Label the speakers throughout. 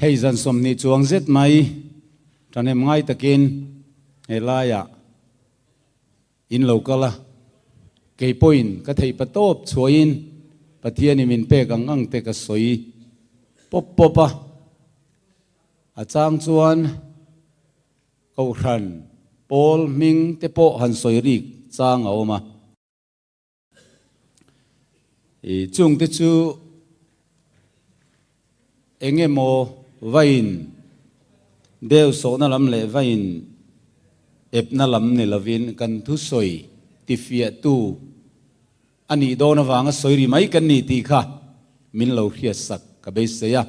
Speaker 1: Hei zan 20 chuang zet mai ṭhahnem ngai takin helaiah in lo kal a, kei pawhin ka theih pa tawp chhuahin Pathianin min pek ang ang te ka sawi pawp pawp a, a chang chuan Kohhran pawl hming te pawh han sawi rik chang a awm a. I chungte chu eng emaw vain deu sawhna lam leh vain epna lam ni lovin kan thusawi tifiahtu a nih dawn avanga sawi ri mai kan ni tih kha min lo hriatsak ka beisei a.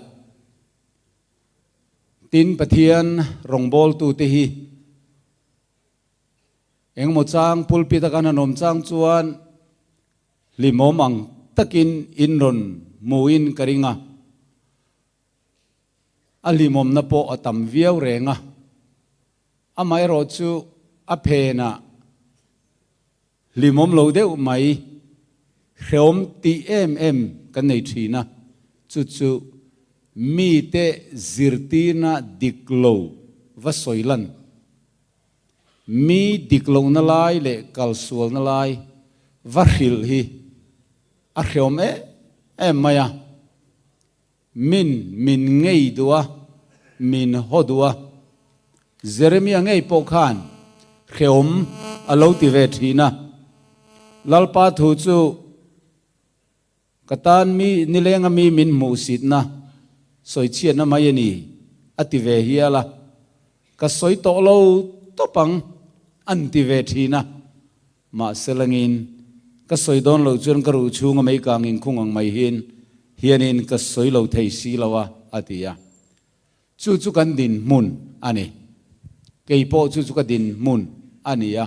Speaker 1: Tin, Pathian rawngbawltute hi Engmaw chang pulpit a kan han awm chang chuan hlimawm ang takin in rawn hmuin ka ring a, a hlimawmna pawh a tam viau reng a, amaherawh chu a phenah hlimawm lo deuh mai hrehawm tih em em kan nei thin a, chu chu mite zirtirna dik lo va sawi lan. Mi dik lohna lai leh kalsualna lai va hrilh hi a hreawm em em mai a, min min ngei duh a, min haw duh a. Jeremia ngei pawh khan hreawm a lo ti ve thin a, Lalpa thu chu Ka tan mi nilenga mi min hmuhsitna sawichhiatna mai a ni, a ti ve hial a. Ka sawi tawh lo tawp ang, an ti ve thin a. Mahse langin, ka sawi dawn loh chuan ka ruh chhunga mei kang inkhung ang mai hin hianin ka sawi lo thei si lo a, a ti a. Chu chu kan dinhmun a ni. Kei pawh chu chu ka dinhmun a ni a.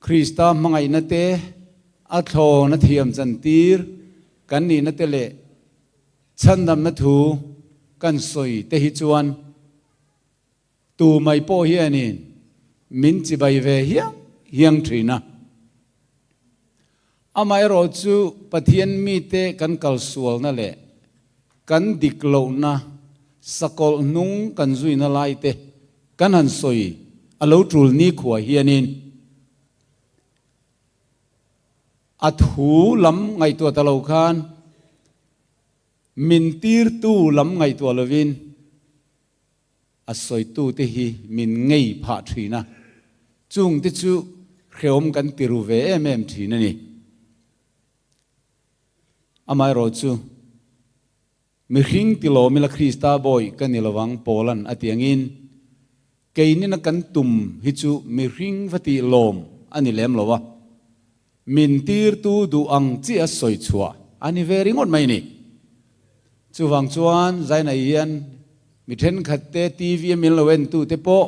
Speaker 1: Krista hmangaihna te, a thlawn a thiam chantir kan nihna te leh chhandamna thu kan sawi te hi chuan tu mai pawh hianin min chibai ve hiang hiang thin a. Amaherawh chu Pathian mite kan kalsualna leh kan dik lohna, sakawlh hnung kan zuina lai te kan han sawi a lo tul nikhua hianin a thu lam ngaihtuah ta lo khan min tirtu lam ngaihtuah lovin a sawitute hi min ngei phah thin a, chungte chu hrehawm kan ti ru ve em em thin a ni. Amaherawh chu mihring ti lawm ila Krista bawi ka ni lovang Paulan a ti angin keinina kan tum hi chu mihring va tih lawm a ni lem lo a, min tirtu duh ang chiah a sawi chhuah a ni ve ringawt mai ni. Chuvang chuan Zainai hian mi thenkhat te TV a min lo entute pawh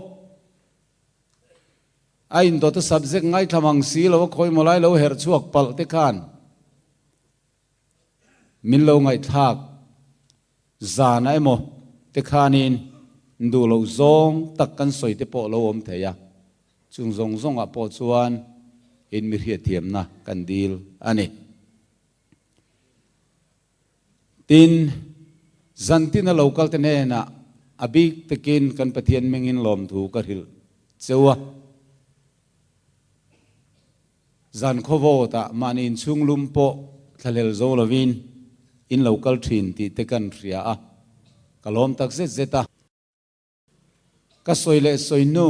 Speaker 1: A indawt a subject ngaithla mang si lo a khawi maw lai lo herh chhuak palh te khan min lo ngaihthlak zan a emaw te khanin duh loh zawng tak kan sawi te pawh lo awm thei a, chung zawng zawngah pawh chuan in mi hriatthiamna kan dil a ni. Tin, zantin a lo kal te hnenah a bik takin kan Pathian mingin lawmthu ka hrilh cheu a. Zan khawvawtah mahni inchhung lum pawh thlahlel zo lovin in lo kal thin tih te kan hria a, ka lawm tak zet zet a. Ka sawi leh sawi nu,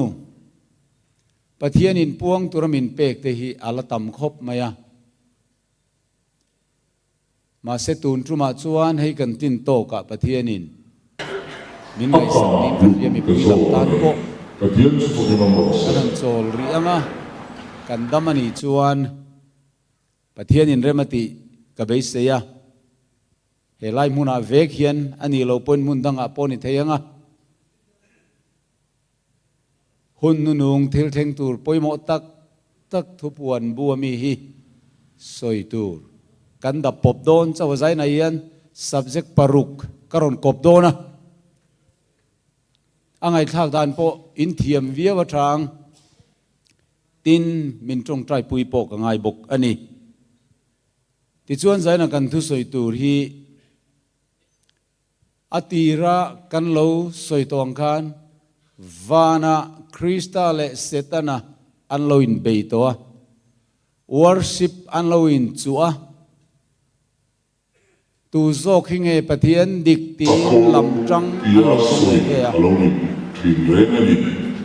Speaker 1: Pathianin puang tura min pek te hi a la tam khawp mai a. Mahse tun tumah chuan hei kan tin tawkah Pathianin min ngaihsak niin ka hria mipui lam tan pawh kan han chawl rih ang a, kan dam a nih chuan Pathianin rem a tih ka beisei a. He lai hmunah vek hian a nih loh pawhin hmun dangah pawh ni thei ang a. Hun nunung thil thleng tur pawimawh tak tak thupuan bu a mi hi sawi tur kan dap pawp dawn chauh a zainah hian subject paruk ka rawn kawp dawn a. A ngaihthlak dan pawh in thiam viau atang tin min tawngtai pui pawh ka ngai bawk a ni. Tichuan zaina kan thusawi tur hi. A tira kan lo sawi tawh ang khan vanah Krista leh Setana an lo inbei tawh a, worship an lo inchuh a, tu zawk hi nge Pathian dik tiin lam tang an
Speaker 2: Tia
Speaker 1: lo tum
Speaker 2: sawi
Speaker 1: ve ve a.
Speaker 2: a lo ni thin reng a ni.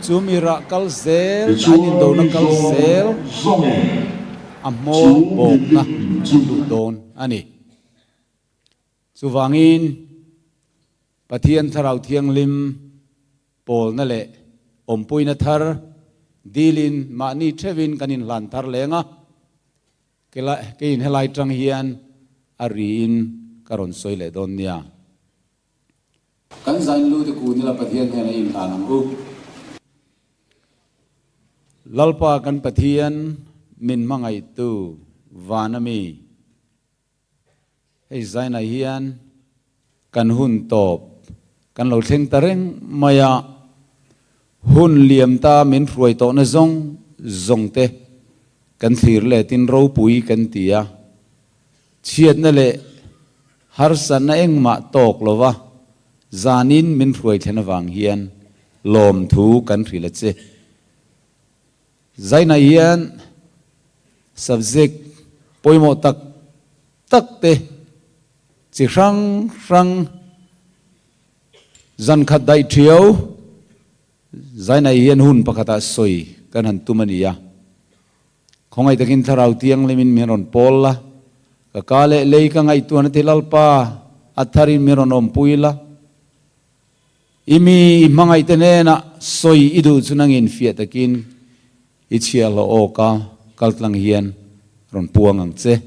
Speaker 1: Chu mi rah kal zel, an
Speaker 2: Tichuan
Speaker 1: indona
Speaker 2: mi
Speaker 1: kal
Speaker 2: zawng
Speaker 1: zel
Speaker 2: zawngin
Speaker 1: a
Speaker 2: chu
Speaker 1: hmawr bawkna
Speaker 2: milim chu
Speaker 1: an luh dawn a ni. Chuvangin, Pathian Thlarau Thianghlim pawlna leh awmpuina thar dilin mahni theuhin kan inhlan thar leng a, keiin helai tang hian a riin ka rawn sawi leh dawn nia. Kan zain lu te kun ila Pathian hian a inhlan ang u. Lalpa kan Pathian min hmangaihtu vana mi. Hei zainah hian kan hun tawp kan lo thleng ta reng mai a, hun liam ta min hruai tawhna zawng zawng te kan thlir letin ropui kan ti a, chhiatna leh harsatna engmah tawk lova zanin min hruai thlen avang hian lawmthu kan hrilh a che. Zainah hian subject pawimawh tak tak te chi hrang hrang zan khat daih thiau Zainah hian hun pakhatah sawi kan han tum a ni a. Khawngaih takin Thlarau Thianghlimin min rawn pawl la, ka ka leh lei ka ngaihtuahna te Lalpa a tharin min rawn awmpui la. I mi i hmangaihte hnenah sawi i duh chu nangin fiah takin i chhiahhlawh awka kaltlang hian rawn puang ang che.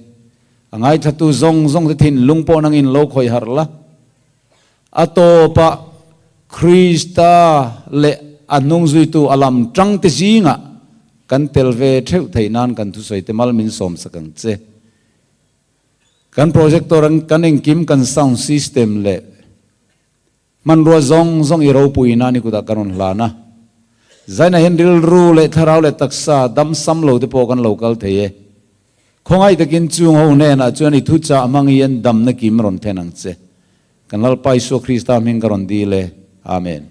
Speaker 1: A ngaithlatu zawng zawng te thinlung pawh nangin lo khawih harh la. A tawpah Krista leh a hnungzuitu a lam tangte zingah kan tel ve theuh theih nan kan thusawi te mal min sawmsak ang che. Kan projector kan engkim kan sound system leh Hmanrua zawng zawng i ropui nan i kutah ka rawn hlan a. Zainah hian rilru leh thlarau leh taksa dam sam lo te pawh kan lo kal thei e. Khawngaih takin chung ho hnenah chuan i thuchah hmang hian damna kim rawn then ang che. Kan Lalpa Isua Krista hming ka rawn dil e. Amen.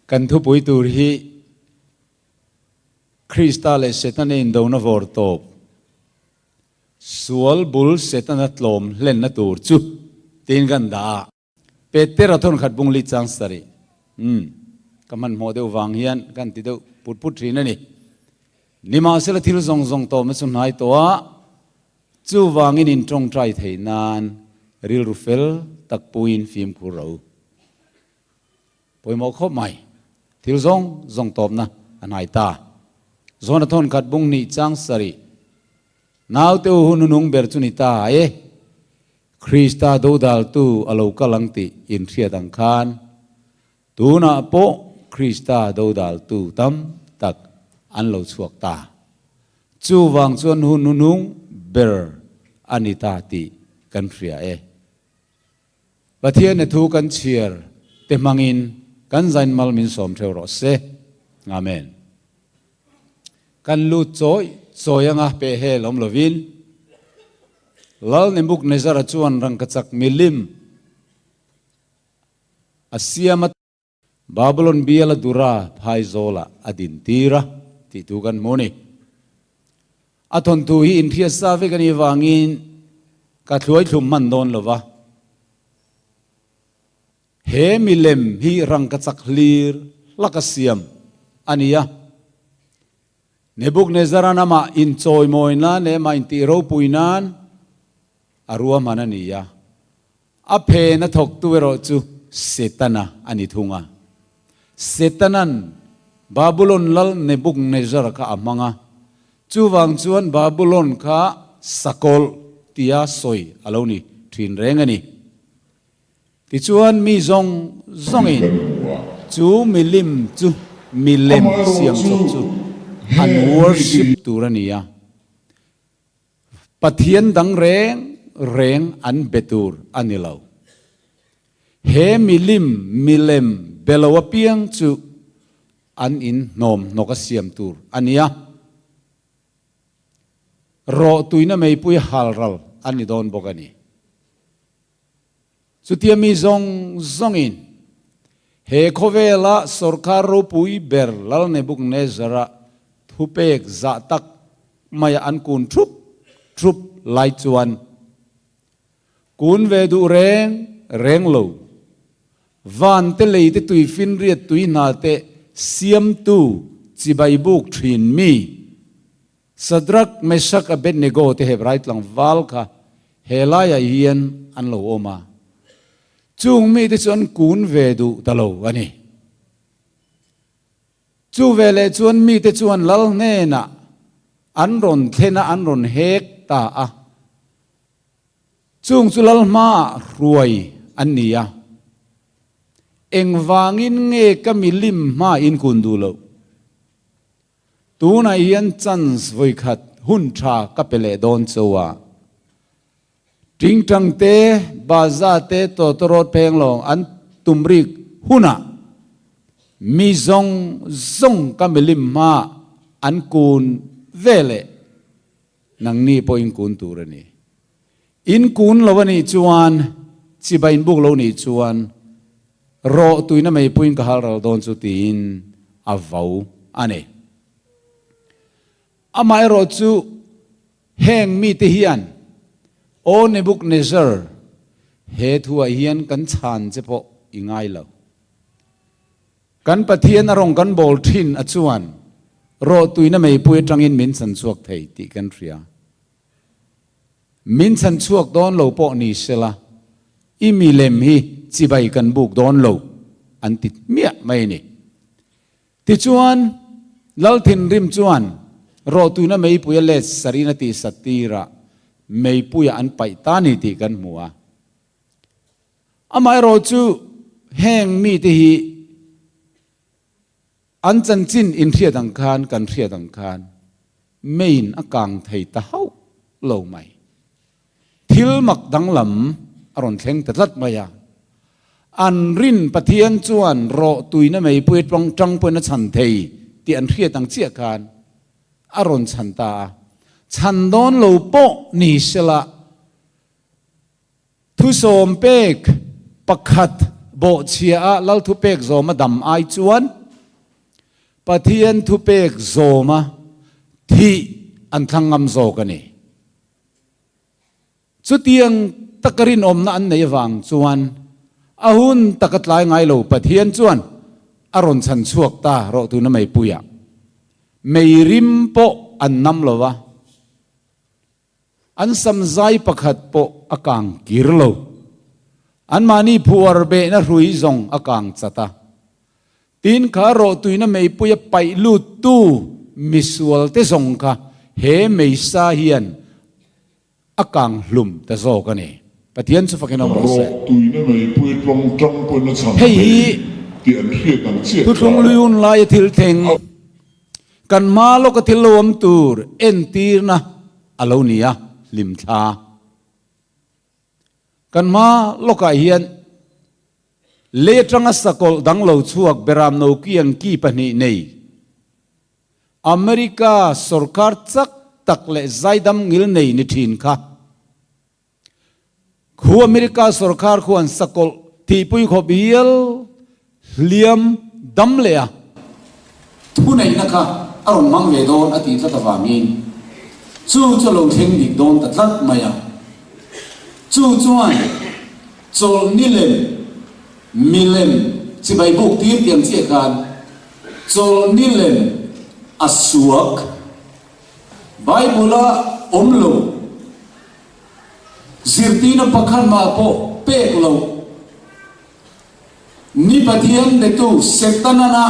Speaker 1: Kan thupui tur hi Krista leh Setana indona vawr tawp. Sual bul Setana tlawm hlenna tur chu tiin kan dah a. Petera thawnkhat bung li chang sarih. Umm, ka hmanhmawh deuh vang hian kan ti deuh put put thin a ni. Nimahsela thil zawng zawng tawmna chu hnai tawh a, chuvangin in tawngtai theih nan rilru fel tak puiin fimkhur ro. Pawimawh khawp mai. Thil zawng zawng tawpna a hnai ta. Zawna thawnkhat bung hnih chang sarih. Naute u hun hunung ber chu ni ta e. Krista dodaltu a lo kal ang tih inhriat ang khan tunah pawh Krista dodaltu tam tak an lo chhuak ta. Chuvang chuan hun hunung ber a ni ta tih kan hria e. Pathian e thu kan chhiar te hmangin kan zain mal min sawm theuh rawh se. Amen. Kan lut chawi chawi anga peh hel awm lovin Lal Nebuchadnezzar-a chuan rangkachak milim a siam a. Babylon biala Dura phaizawlah a dintir a tih thu kan hmu a ni. A thawnthu hi inhriat sa vek a nih vangin ka thluai thlum hman dawn lo va. He milem hi rangkachak hlir hlaka siam a ni a. Nebuchadnezzar-a'n amah inchawimawi nan leh amah intih ropui nan a ruahman a ni a. A phen a thawktu erawh chu Setana a ni thung a. Setana'n Babulon lal Nebuchadnezzar kha a hmang a, chuvang chuan Babulon kha sakawlh tia sawi a lo ni thin reng a ni. Tichuan mi zawng
Speaker 2: Tih
Speaker 1: zawngin
Speaker 2: kan hmu a.
Speaker 1: chu milim chu milem
Speaker 2: Amaherawhchu,
Speaker 1: siam chawp chu an
Speaker 2: heng mite
Speaker 1: worship tur a ni a. Pathian dang reng reng an be tur a ni lo. He milim, milem, be lo apiang chu an in hnawm hnawk a siam tur a ni a. Rawh tuina meipui halral a ni dawn bawk a ni. Chutia mi zawng zawngin he khawvela sorkar ropui ber Lal Nebuchadnezzar-a thupek zah tak maia an kun thup thup lai chuan kun ve duh reng reng lo. Van te lei te tui finriat tui hna te siamtu chibai buk thin mi Sadrak, Mesak, Abednego te Hebrai tlangval kha he laiah hian an lo awm a. Chung mite chu an kun ve duh ta lo a ni. Chu veleh chuan mite chuan lal hnenah an rawn thlen a, an rawn hek ta a. Chung chu lal hmaah hruai an ni a. Engvangin nge ka milim hma in kun duh loh? Tunah hian chance vawikhat hun tha ka pe leh dawn cho a. Tingtang te, baza te, tawtawrawt pheng lawng an tum rik hunah mi zawng zawng ka milim hma an kun ve leh nangni pawh in kun tur a ni. In kun lo a nih chuan, chibai in buk lo nih chuan rawh tuina meipuiin ka hal ral dawn chu tiin a vo a ni. Amaherawh chu heng mite hian Aw Nebuchadnezzar, he thuah hian kan chhan che pawh i ngai lo. Kan Pathian a rawng kan bawl thin a chuan rawh tuina meipui atangin min chan chhuak thei tih kan hria. Min chhan chhuak dawn lo pawh ni sela, i milem hi chibai kan buk dawn lo an ti hmiah mai a ni. Tichuan, Lal thinrim chuan rawhtuina meipui a let sarin a tihsat tirah meipuiah an paih ta ni tih kan hmu a. Amaherawh chu heng mite hi an chanchin inhriat ang khan kan hriat ang khan meiin a kang thei ta hauh lo mai. Thil mak danglam a rawn thleng ta tlat mai a. An rin Pathian chuan rawh tuina meipui tawng tang pawhin a chhan thei tih an hriat ang chiah khan a rawn chhan ta a. Chhan dawn lo pawh ni sela thusawm pek pakhat bawhchhia a lal thupek zawma dam ai chuan Pathian thupek zawma thih an thlang ngam zawk a ni. Chutiang taka rinawmna an neih avang chuan a hun taka tlai ngai lo Pathian chuan a rawn chhan chhuak ta rawh tuna meipuiah. Mei rim pawh an nam lo va, an samzai pakhat pawh a kang kir lo. Anmahni phuar behna hrui zawng a kang chat a. Tin, kha rawhtuina meipuia paih luttu misualte zawng kha he meisa hian a kang hlum ta zawk a ni. Pathian chu fakin awm rawh se.
Speaker 2: Rawhtuina meipui tlawng tang pawhin a chhan
Speaker 1: Hei
Speaker 2: thei
Speaker 1: hi
Speaker 2: tih an hriat ang chiah
Speaker 1: Thuthlung
Speaker 2: kha.
Speaker 1: lui hun laia thil thleng, kan hma lawka thil lo awm tur entirna a lo ni a, hlimthla. Kan hma lawkah hian lei atanga sakawlh dang lo chhuak Beram Nokiang ki pahnih nei America sorkar chak tak leh zaidam ngil nei ni thin kha. Khu America sorkar khuan sakawlh thihpui khawp hial hliam dam leh a. Thuneihna kha a rawn hmang ve dawn a tih tlat avangin chu chu a lo thleng dik dawn ta tlat mai a. Chu chuan chawlh nilem, milem chibai buk tir tiang chiah khan chawlh nilem a suak Bible-a awm lo. Zirtirna pakhat mah pawh pek loh. Ni Pathian betu Setanan-a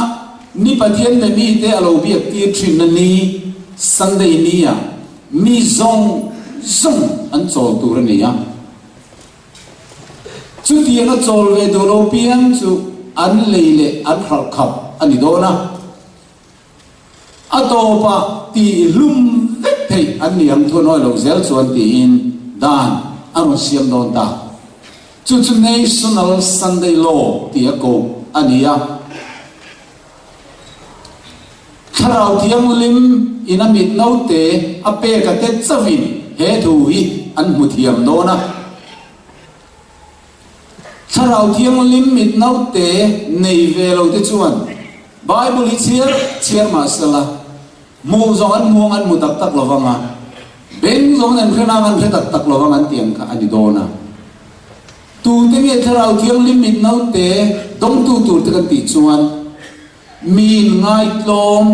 Speaker 1: Ni Pathian be mite a lo biak tir thinna ni, Sunday ni-ah mi zawng zawng an chawl tur a ni a. Chutianga chawl ve duh lo piang chu an lei leh an hralh khap a ni dawn a. A tawpah tih hlum vek theih an ni ang thunawi lo zel chuan tiin dan a rawn siam dawn ta. Chu chu National Sunday Law tia koh a ni a. Thlarau Thianghlim in a mit naute a pek a te chauhin he thu hi an hmu thiam dawn a. Thlarau Thianghlim mit naute nei ve lo te chuan Bible hi chhiar chhiar mah sela, hmuh zawng an hmuang an hmu tak tak lo vang a, beng zawng an hre nang an hre tak tak lo vang an tih ang kha a ni dawn a. Tute nge Thlarau Thianghlim mit naute dawngtu tur te kan tih chuan mi inngaitlawm,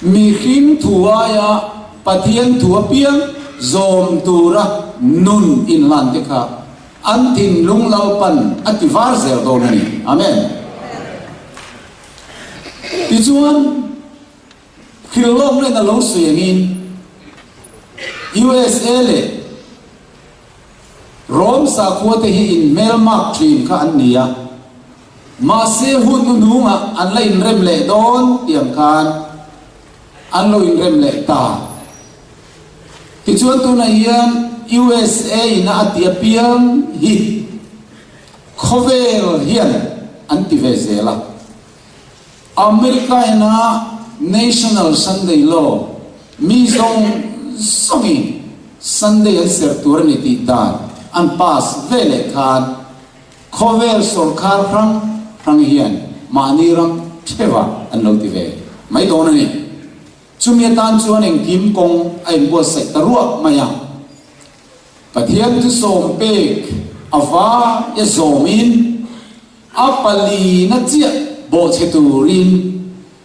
Speaker 1: Mihring thu aia Pathian thu apiang zawm tura nun inhlan te kha an thinlung Lalpan a ti var zel dawn a ni. Amen. Tichuan, hrilhlawkna in a lo sawi angin USA leh Rom sakhua te hi inhmelmak thin kha an ni a, mahse hun hnuhnungah an la inrem leh dawn tih ang khan an lo inrem leh ta. Tichuan tunah hian USA in a a ti apiang hi khawvel hian an ti ve zel a. America in a National Sunday Law mi zawng zawngin Sunday an serh tur a ni tih dan an pass ve leh khan khawvel sawrkar hrang hrang hian mahni ram theuha an lo ti ve mai dawn a ni. Chumi atan chuan engkim kawng a inbuatsaih ta ruak mai a. Pathian thusawm pek a vaia zawmin A palina chiah bawhchhe turin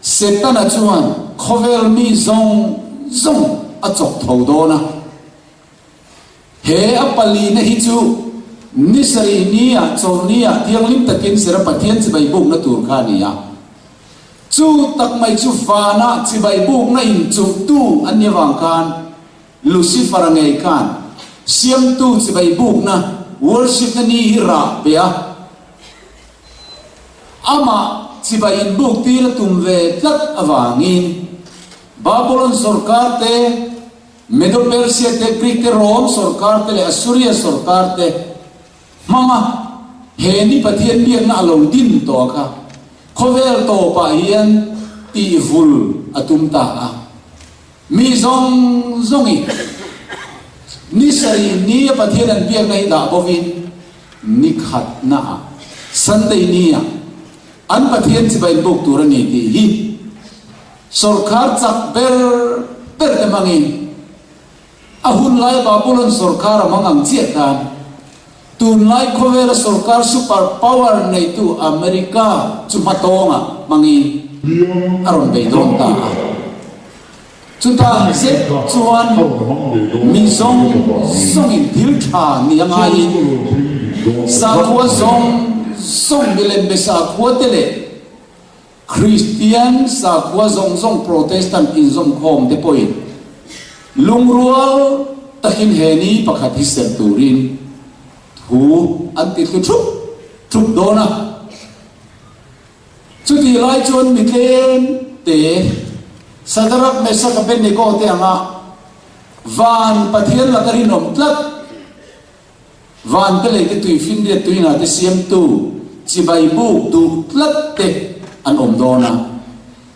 Speaker 1: Setana chuan khawvel mi zawng zawng a chawk tho dawn a. He a palina hi chu ni sarih nia chawlhnia thianghlim takin sera Pathian chibai bukna tur kha a ni a. Chu tak mai chu vana chibai bukna inchuhtu an ni avang khan Lucifer-a ngei khan Siamtu chibai bukna, worship-na ni hi rah pe a, amah chibai inbuk tir a tum ve tlat avangin Babulon sawrkar te, Medo-Persia te, Greek te, Rome sawrkar te leh Assuria sawrkar te hmanga he ni Pathian biakna a lo din tawh kha khawvel tawpah hian tihvul a tum ta a. Mi zawng zawngin ni sarih ni a Pathian an biakna hi dah bawkin ni khatna ah Sunday ni ah an Pathian chibai in buk tur a ni tih hi sawrkhar chak ber ber te hmangin a hun lai Babulon sawrkhar a hmang ang chiah khan tunlai khawvela sawrkar super power neitu America chu hmatawngah hmangin a rawn bei dawn ta a. Chutah zet chuan mi zawng zawngin thil tha ni a ngaiin sakhua zawng zawng milem be sakhua te leh Kristian sakhua zawng zawng Protestant inzawmkhawm te pawhin lungrual takin he ni pakhat hi serh turin thu an ti thlu thup thup dawn a. Chutih lai chuan mi tlem te Sadarak, Mesak, Abednego te anga van Pathian laka rinawm tlat, van te lei te tui finriat tui hna te siamtu chibai buk duh tlat te an awm dawn a.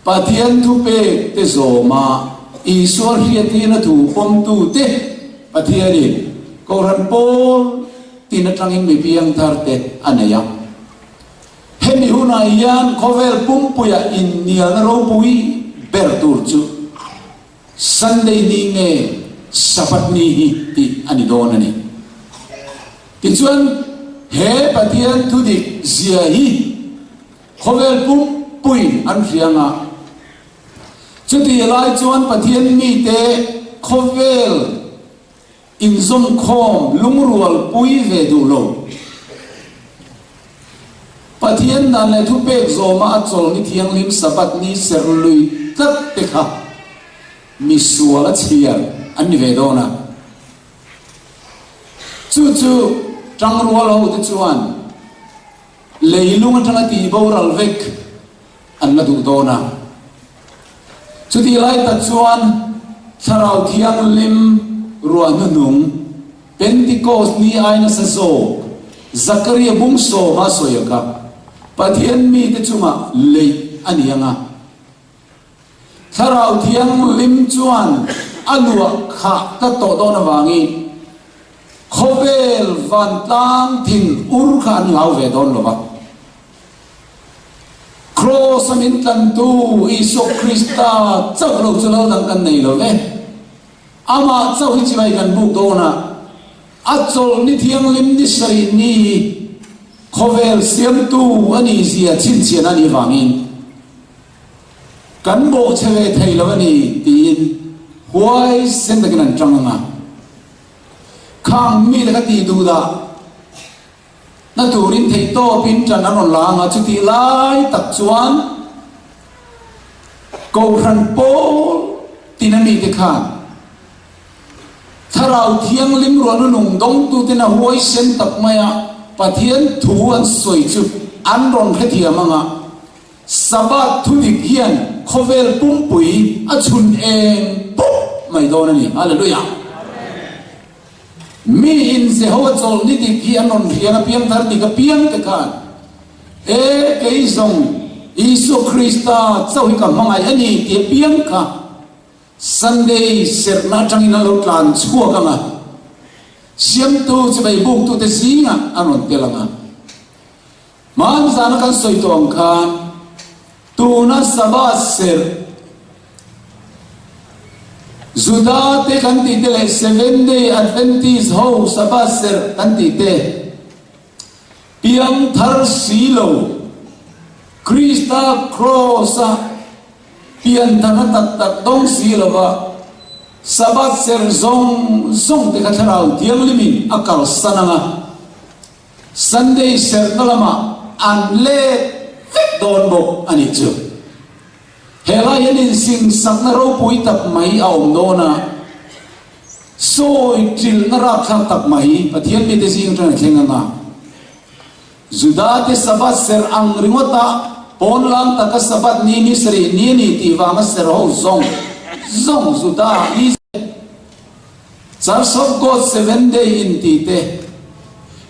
Speaker 1: Pathian thupek te zawma Isua hriatin a thu pawmtu te Pathianin Kohhran pawl tin atangin mi piangthar te a nei a. Hemi hunah hian khawvel pumpuia innialna ropui ber tur chu Sunday ni nge Sabbath ni hi tih a ni dawn a ni. Tichuan, he Pathian thudik zia hi khawvel pumpuiin an hria ang a. Chutih lai chuan Pathian mite khawvel Inzawmkhawm lungrual pui ve duh lo. Pathian dan leh thupek zawma a chawlni thianghlim Sabbath ni serh lui tlat te kha misual a chhiar an ni ve dawn a. Chu chu tangrual ho te chuan leilung atanga tih boral vek an la duh dawn a. Chutih lai tak chuan Thlarau Thianghlim ruah hnuhnung, Pentecost ni ai nasa zawk, Zakaria bung sawma sawi a kha, Pathian mite chungah leih a ni ang a. Thlarau Thianghlim chuan a luah khah tlat tawh dawn avangin. Khawvel vantlang thin ur kha an hlau ve dawn lo va. Kraws a min tlantu Isua Krista chauh lo chu lal dang kan nei lo ve. Amah chauh hi chibai kan buk dawn a, a chawlhni thianghlim ni sarih ni hi khawvel siamtu a nih zia chhinchhiahna a nih vangin kan bawhchhe ve thei lo a ni tiin huaisen takin an tang ang a. Khang mite kha tih duh dah na turin theihtawpin ṭan an rawn la ang a, chutih lai tak chuan Kohhran pawl tina mite khan Thlarau Thianghlim ruahna nung dawngtuten a huaisen tak maia Pathian thu an sawi chu an rawn hrethiam ang a, Sabbath thudik hian khawvel pumpui a chhun eng pawp mai dawn a ni. Hallelujah! Mi in Jehovah chawlhni dik hi an rawn hriang a piangthar dik apiang te khan, E kei zawng Isua Krista chauh hi ka hmangaih a ni ti apiang kha Sunday serhna atangin an lo tlan chhuak ang a, Siamtu chibai buktute zingah an rawn tel ang a. Hmanzana kan sawi tawh ang khan tuna Sabbath serh Juda te kan tih te leh Seventh Day Adventist ho Sabbath serh kan tih te piangthar si lo Krista Kraws a piantharna tak tak dawng si lova Sabbath serh zawng zawng te kha Thlarau Thianghlimin a kalsan ang a. Sunday serhna lamah an let vek dawn bawk a nih chu. He lai hian insingsakna ropui tak mai a awm dawn a, sawi ṭilhna rapthlak tak mai Pathian mite zing aṭang a thleng ang a. Judate Sabbath serh ang ringawta pawnlang taka Sabbath ni ni sarih ni a ni tih vanga serh ho zawng zawng Juda ni Church of God Seventh Day inti te,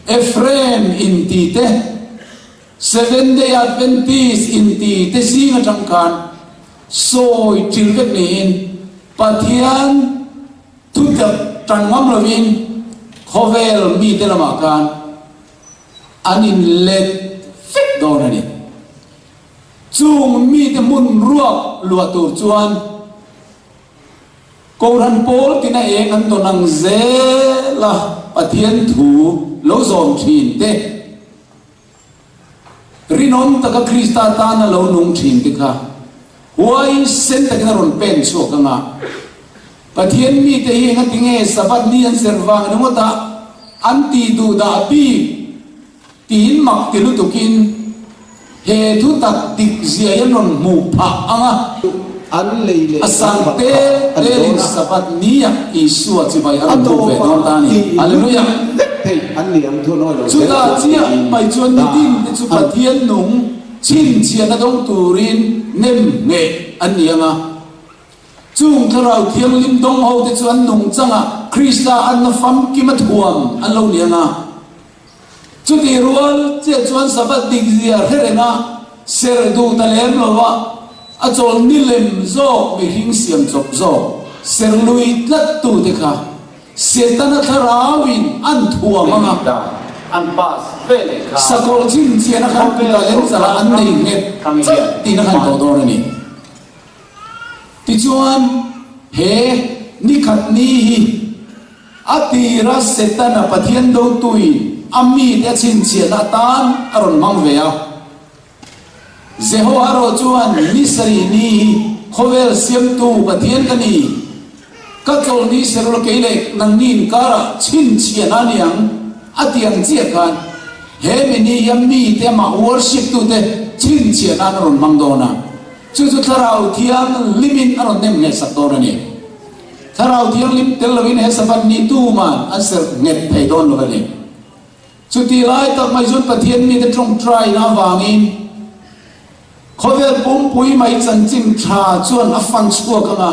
Speaker 1: Ephraim inti te, Seventh Day Adventist inti te zing atang khan sawi ṭil vek niin Pathian thutak ṭan ngam lovin khawvel mite lamah khan an inlet vek dawn a ni. Chung mite hmun ruak luah tur chuan Kohhran pawl tina eng an tawn ang zel a, Pathian thu lo zawm thin te, rinawm taka Krista tana lo nung thin te kha huaisen takin a rawn pen chhuak ang a. Pathian mite hi engatinge Sabbath ni an serh vang ringawt a an tih duh dah bik tiin mak ti lutukin he thu tak dik zia hi an rawn hmuh phah ang a.
Speaker 3: An lei leh
Speaker 1: A sang
Speaker 3: an
Speaker 1: tel
Speaker 3: a ni
Speaker 1: telin
Speaker 3: dawn a.
Speaker 1: Sabbath nia Isua chibai a
Speaker 3: A
Speaker 1: rawn buk ve
Speaker 3: tawpah
Speaker 1: dawn ta a ni.
Speaker 3: tih
Speaker 1: Hallelujah!
Speaker 3: vek theih an ni ang thu nawi lo zel
Speaker 1: Chutah
Speaker 3: chuan
Speaker 1: chiah
Speaker 3: tiin
Speaker 1: mai chuan
Speaker 3: dah
Speaker 1: nitin te chu
Speaker 3: an.
Speaker 1: Pathian nung chhinchhiahna dawng turin nem ngheh an ni ang a. Chung Thlarau Thianghlim dawng ho te chu an nungchangah Krista anna famkima thuam an lo ni ang a. Chutih rual chiah chuan Sabbath dik zia hre reng a, ser duh ta lem lo a, a chawl ni lem zawk mihring siam chawp zawk ser lui tlat tu te kha Setana thlarauin an thuam ang a, sakawr chhinchhiahna khan kuta lem chalah an nei nghet chat tihna khan tawh dawn a ni. Tichuan he nikhat ni hi A tira Setana Pathian dotuin a mite a chhinchhiahna atan a rawn hmang ve a. Jehoa erawh chuan ni sarih ni hi khawvel siamtu Pathian ka ni. Ka tlawlh ni serul kei leh nangni inkarah chhinchhiahna a ni ang a ti ang chiah khan he mi ni hi a mite amah worship tute chhinchhiahna an rawn hmang dawn a. Chu chu Thlarau Thianghlimin a rawn nem nghehsak dawn a ni. Thlarau Thianghlim tel lovin he Sabbath ni tuman an serh nghet thei dawn lo a ni. Chutih lai tak mai chuan Pathian mite tawngtaina avangin khawvel pumpui mai chanchin tha chuan a fan chhuak ang a,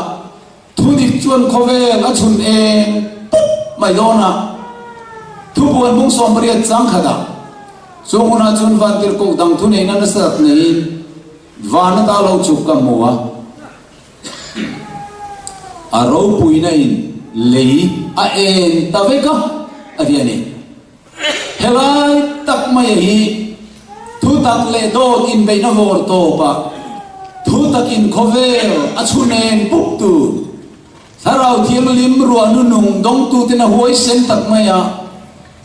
Speaker 1: thudik chuan khawvel a chhun eng pup mai dawn a. Thubuan bung 80 changkhatah chung hunah chuan vantirhkoh dang thuneihna nasa tak neiin van ata lo chuk ka hmu a. A ropuina in lei a en ta vek a. a ti a ni. Helai tak mai hi thutak leh dawt inbeihna vawr tawpah thutakin khawvel a chhun eng pup tur Thlarau Thianghlim ruah nunung dawngtuten a huaisen tak mai a,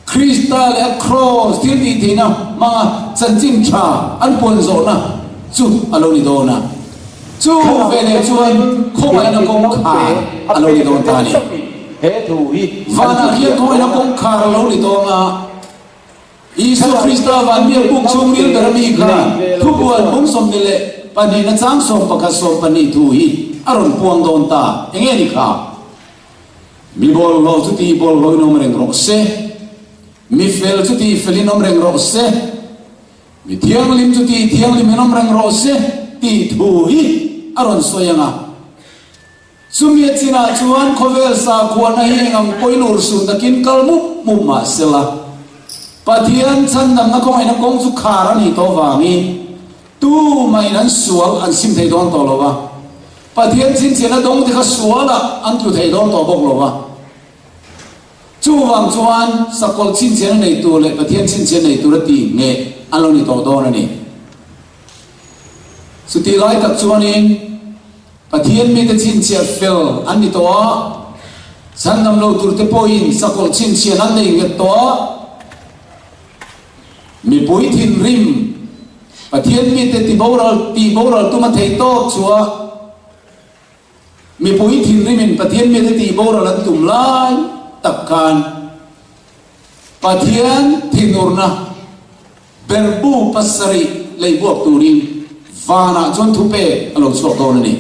Speaker 1: Krista leh a Kraws thil tih theihna hmanga chanchin tha an puan zawhna chu a lo ni dawn a. Chu veleh chuan khawngaihna kawngkhar a lo ni dawn ta a ni. Vanah khian khawngaihna kawngkhar a lo ni dawn a, Isua Krista van biak buk chhungril ber ami khan thubuan bung 22 na chang 11 12 thu hi a rawn puang dawn ta. Enge ni kha? Mi bawlhhlawh chu tih bawlhhlawhin awm reng rawh se, mi fel chu tih felin awm reng rawh se, mi thianghlim chu tih thianghlimin awm reng rawh se tih thu hi a rawn sawi ang a. Chumi a chinah chuan khawvel sakhuana hi eng ang pawhin urhsun takin kal mup mup mah sela, Pathian chhandamna kawngaihna kawng chu khar a nih tawh vangin tumahin an sual an sim thei dawn tawh lo va, Pathian chhinchhiahna dawngte kha sualah an tlu thei dawn tawh bawk lo va. Chuvang chuan sakawlh chhinchhiahna nei tur leh Pathian chhinchhiahna nei tura tih ngheh an lo ni tawh dawn a ni. Chutih lai tak chuanin Pathian mite chhinchhiah fel an ni tawh a, chhandam lo turte pawhin sakawlh chhinchhiahna an nei nghet tawh a, mipui thinrim Pathian mite tiboral tihboral tuma theih tawk chua mipui thinrimin Pathian mite tihboral an tum lai tak khan Pathian thinurna Berbu pasarih lei buak turin vanah chuan thupe a lo chhuak dawn a ni.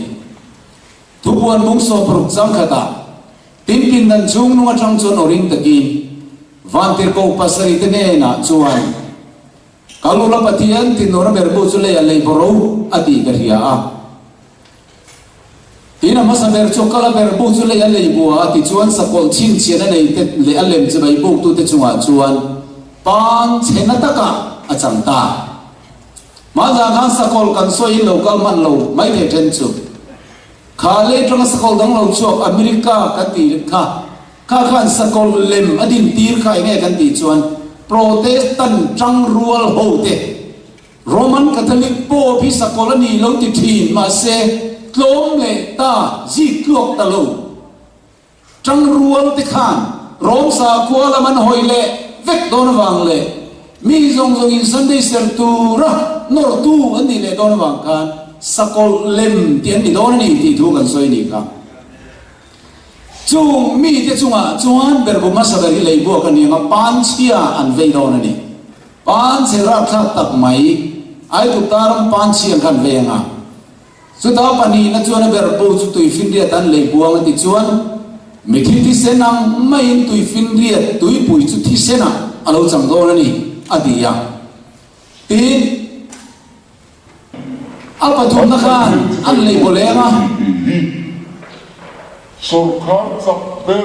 Speaker 1: Thupuan bung 60 chang khatah tin pindan chhung nung atang chuan aw ring takin vantirhkoh pasarih te hnenah chuan, Kal ula Pathian tinura berbu chu leiah lei bawro a tih ka hria a. Tin a hmasa ber chu kal a berbu chu lei a lei bua a tichuan sakawlh chhinchhian a nei te leh a lem chibai buktute chungah chuan pan chhe na takah a chang ta. Hmanzah khan sakawlh kan sawiin lo kal hman lo mai thei then chu kha lei tanga sakawlh dang lo chhuak America kan tih kha kha khan sakawlh lem a din tir kha enge kan tih chuan Protestant tangrual ho te Roman Catholic Pope hi sakawlh a ni lo ti thin, mahse tlawm leh ta zik tluak ta lo. Tangrual te khan Rome sakhua lam an hawi leh vek dawn avang leh mi zawng zawngin Sunday ser tura nawrtu an nih leh dawn avang khan sakawlh lem tih an ni dawn a ni tih thu kan sawi a nih kha. Chung mite chungah chuan berbu hmasa ber hi lei buak a ni ang a, panchhia an vei dawn a ni. Panchhe rapthlak tak mai, Aigupta ram panchhi ang khan veng a. Chuta pahnihna chuan a ber bo chu tuifinriat an lei buang a ti chuan, Mithi thisen ang maiin tuifinriat tuipui chu thisenah a lo chang dawn a ni, a ti a. Tin, a pathumna khan an lei baw leng a.
Speaker 2: Sawrkar chak ber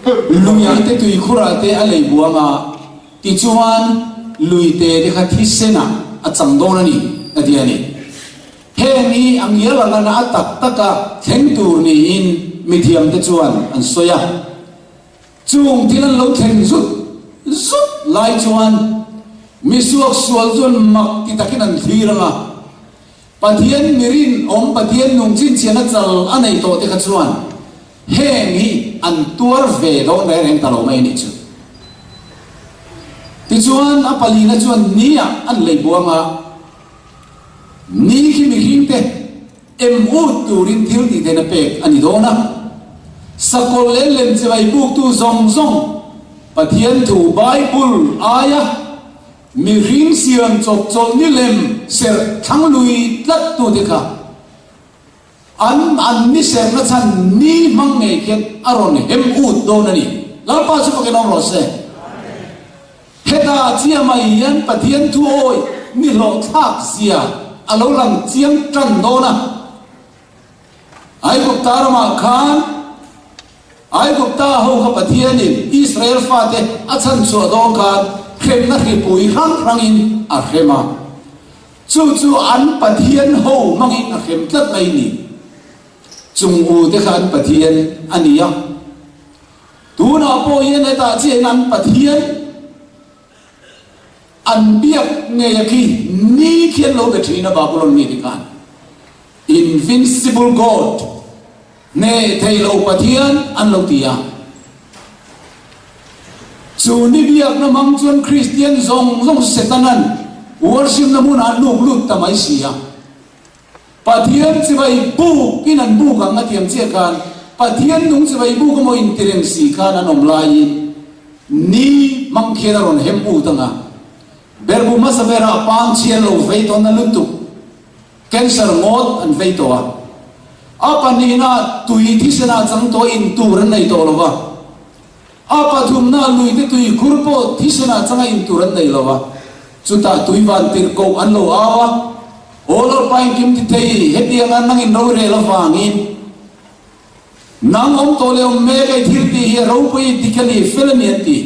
Speaker 2: ber te
Speaker 1: Luiah te tuikhurah te a lei buang a. Tichuan, luite te kha thisenah a chang dawn a ni, a ti a ni. Heng hi a ngial ang ana a tak taka thleng tur niin mithiamte chuan an sawi a. Chung thil an lo thleng zut zut lai chuan misuak sual chuan mak ti takin an thlir ang a. Pathian mirin awm Pathian nung chinchiahna chal a nei tawh te kha chuan heng hi an tuar ve dawn reng reng ta lo mai a nih chu. Tichuan a palina chuan ni ah an lei buang a, ni khi mihring te em ut turin thil tih theihna pek a ni dawn a. Sakawlh leh lemchevai buktu zawng zawng Pathian thu Bible aia Mihring siam chawp chawlh ni lem serh thlang lui tlat tute kha an an ni serhna chhan ni hmang ngei khian a rawn hem ut dawn a ni. Lalpa chu fakin awm rawh se. Heta chia mai hian Pathian thu awi ni hlawhthlak zia a lo lang chiang tan dawn a. Aigupta ramah khan Aigupta ho kha Pathianin Israel fate a chhanchhuah dawn khan hremna hripui hrang hrangin a hrem a. Chu chu an Pathian ho hmangin a hrem tlat mai ni. Chung u te kha an Pathian a ni a. Tunah pawh hian hetah chiahin an Pathian an biak ngei a khi ni khi an lo be thin a Babylon mite khan. Invincible God, hneh thei lo Pathian an lo ti a. Chu ni biakna hmang chuan Kristian zawng zawng Setanan worship-na hmunah an luk lut ta mai si a. Pathian chibai buk in an buk ang a tiang chiah khan Pathian nung chibai buk emaw intireng si khan an awm laiin ni hmang khian a rawn hem ut ang a. Berbu hmasa berah pang chhian lo vei tawn a lutuk cancer ngawt an vei tawh a. A pahnihna tui thisen ah chang tawh in tur an nei tawh lo va. A pathumna luite tui khur pawh thisen ah changa in tur an nei lo va. Chutah tui van tirh koh an lo au a, Aw Lalpa engkim ti thei, hetianga nangin rorel avangin nang awm tawh leh awm mek ei thil tih hi a ropui dik a ni, fel a ni an ti.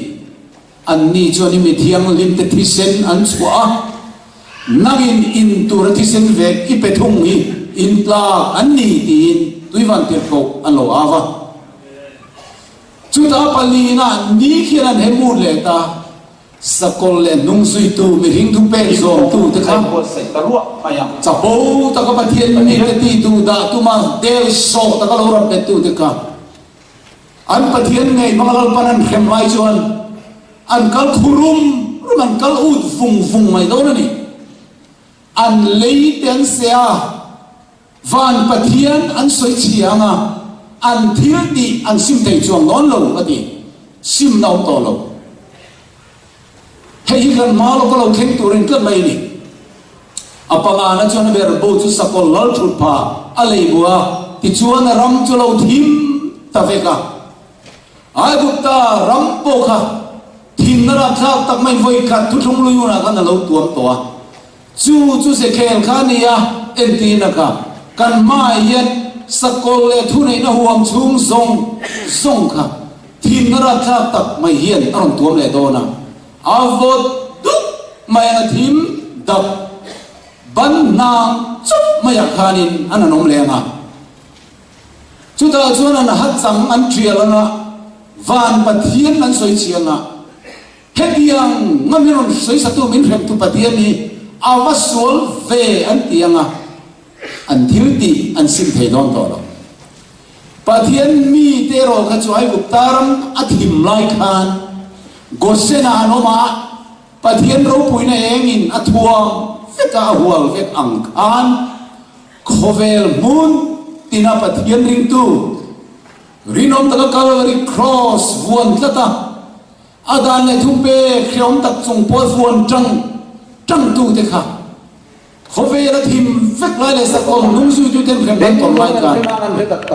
Speaker 1: Anni chuan i mi thianghlimte thisen an chhuah a, nangin in tura thisen vek i pe thung hi in tlak an ni tiin tui van tirh koh an lo au a. Chutah palina ni khian an he mut leh ta. Sakawlh leh hnung zuitu mihring thu pek zawmtu te kha chapo taka Pathian mite ti duh dah tuma del sawh taka lo rawn bettu te kha an Pathian ngei hmanga Lalpan an hrem lai chuan an kal khu rum rum an kal ut vung vung mai dawn a ni. An lei te an seh a, van Pathian an sawi chhia ang a, an thil tih an sim thei chuang dawn lo a ti. Simna awm tawh lo. Hei hi kan hma lawka lo thleng tur in tlat mai a ni. A pangana chuan a ber bo chu sakawlh lal thut pha a lei bu a, tichuan a ram chu lo thim ta vek a. Aigupta ram pawh kha thimna rapthlak tak mai vawi khat thuthlung lui hunah khan a lo tuam tawh a. Chu chu Zekhel kha a ni a, entirna kha kan hmaah hian sakawlh leh thuneihna huam chhung zawng zawng kha thimna rapthlak tak mai hian a rawn tuam leh dawn a. A vawt dup mai ang a thim dap ban hnang chup maiah khanin an han awm leh ang a. Chutah chuan an hat chang an tial anga van Pathian an sawi chiang a, hetiang nga min rawn sawisatu min hremtu Pathian hi a va sual ve an ti anga an thil tih an sim thei dawn tawh lo. Pathian mite erawh kha chu Aigupta ram a thim lai khan Goshen-ah an awm a, Pathian ropuina engin a thuam vek a, a hual vek ang khan, Khawvel hmun tina Pathian ringtu rinawm taka Calvary Cross vuan tlat a, a dan leh thupek hreawm tak chung pawh vuan tang tangtute kha khawvel a thim vek lai leh sakawm hnungzuituten hrem an tawrh lai khan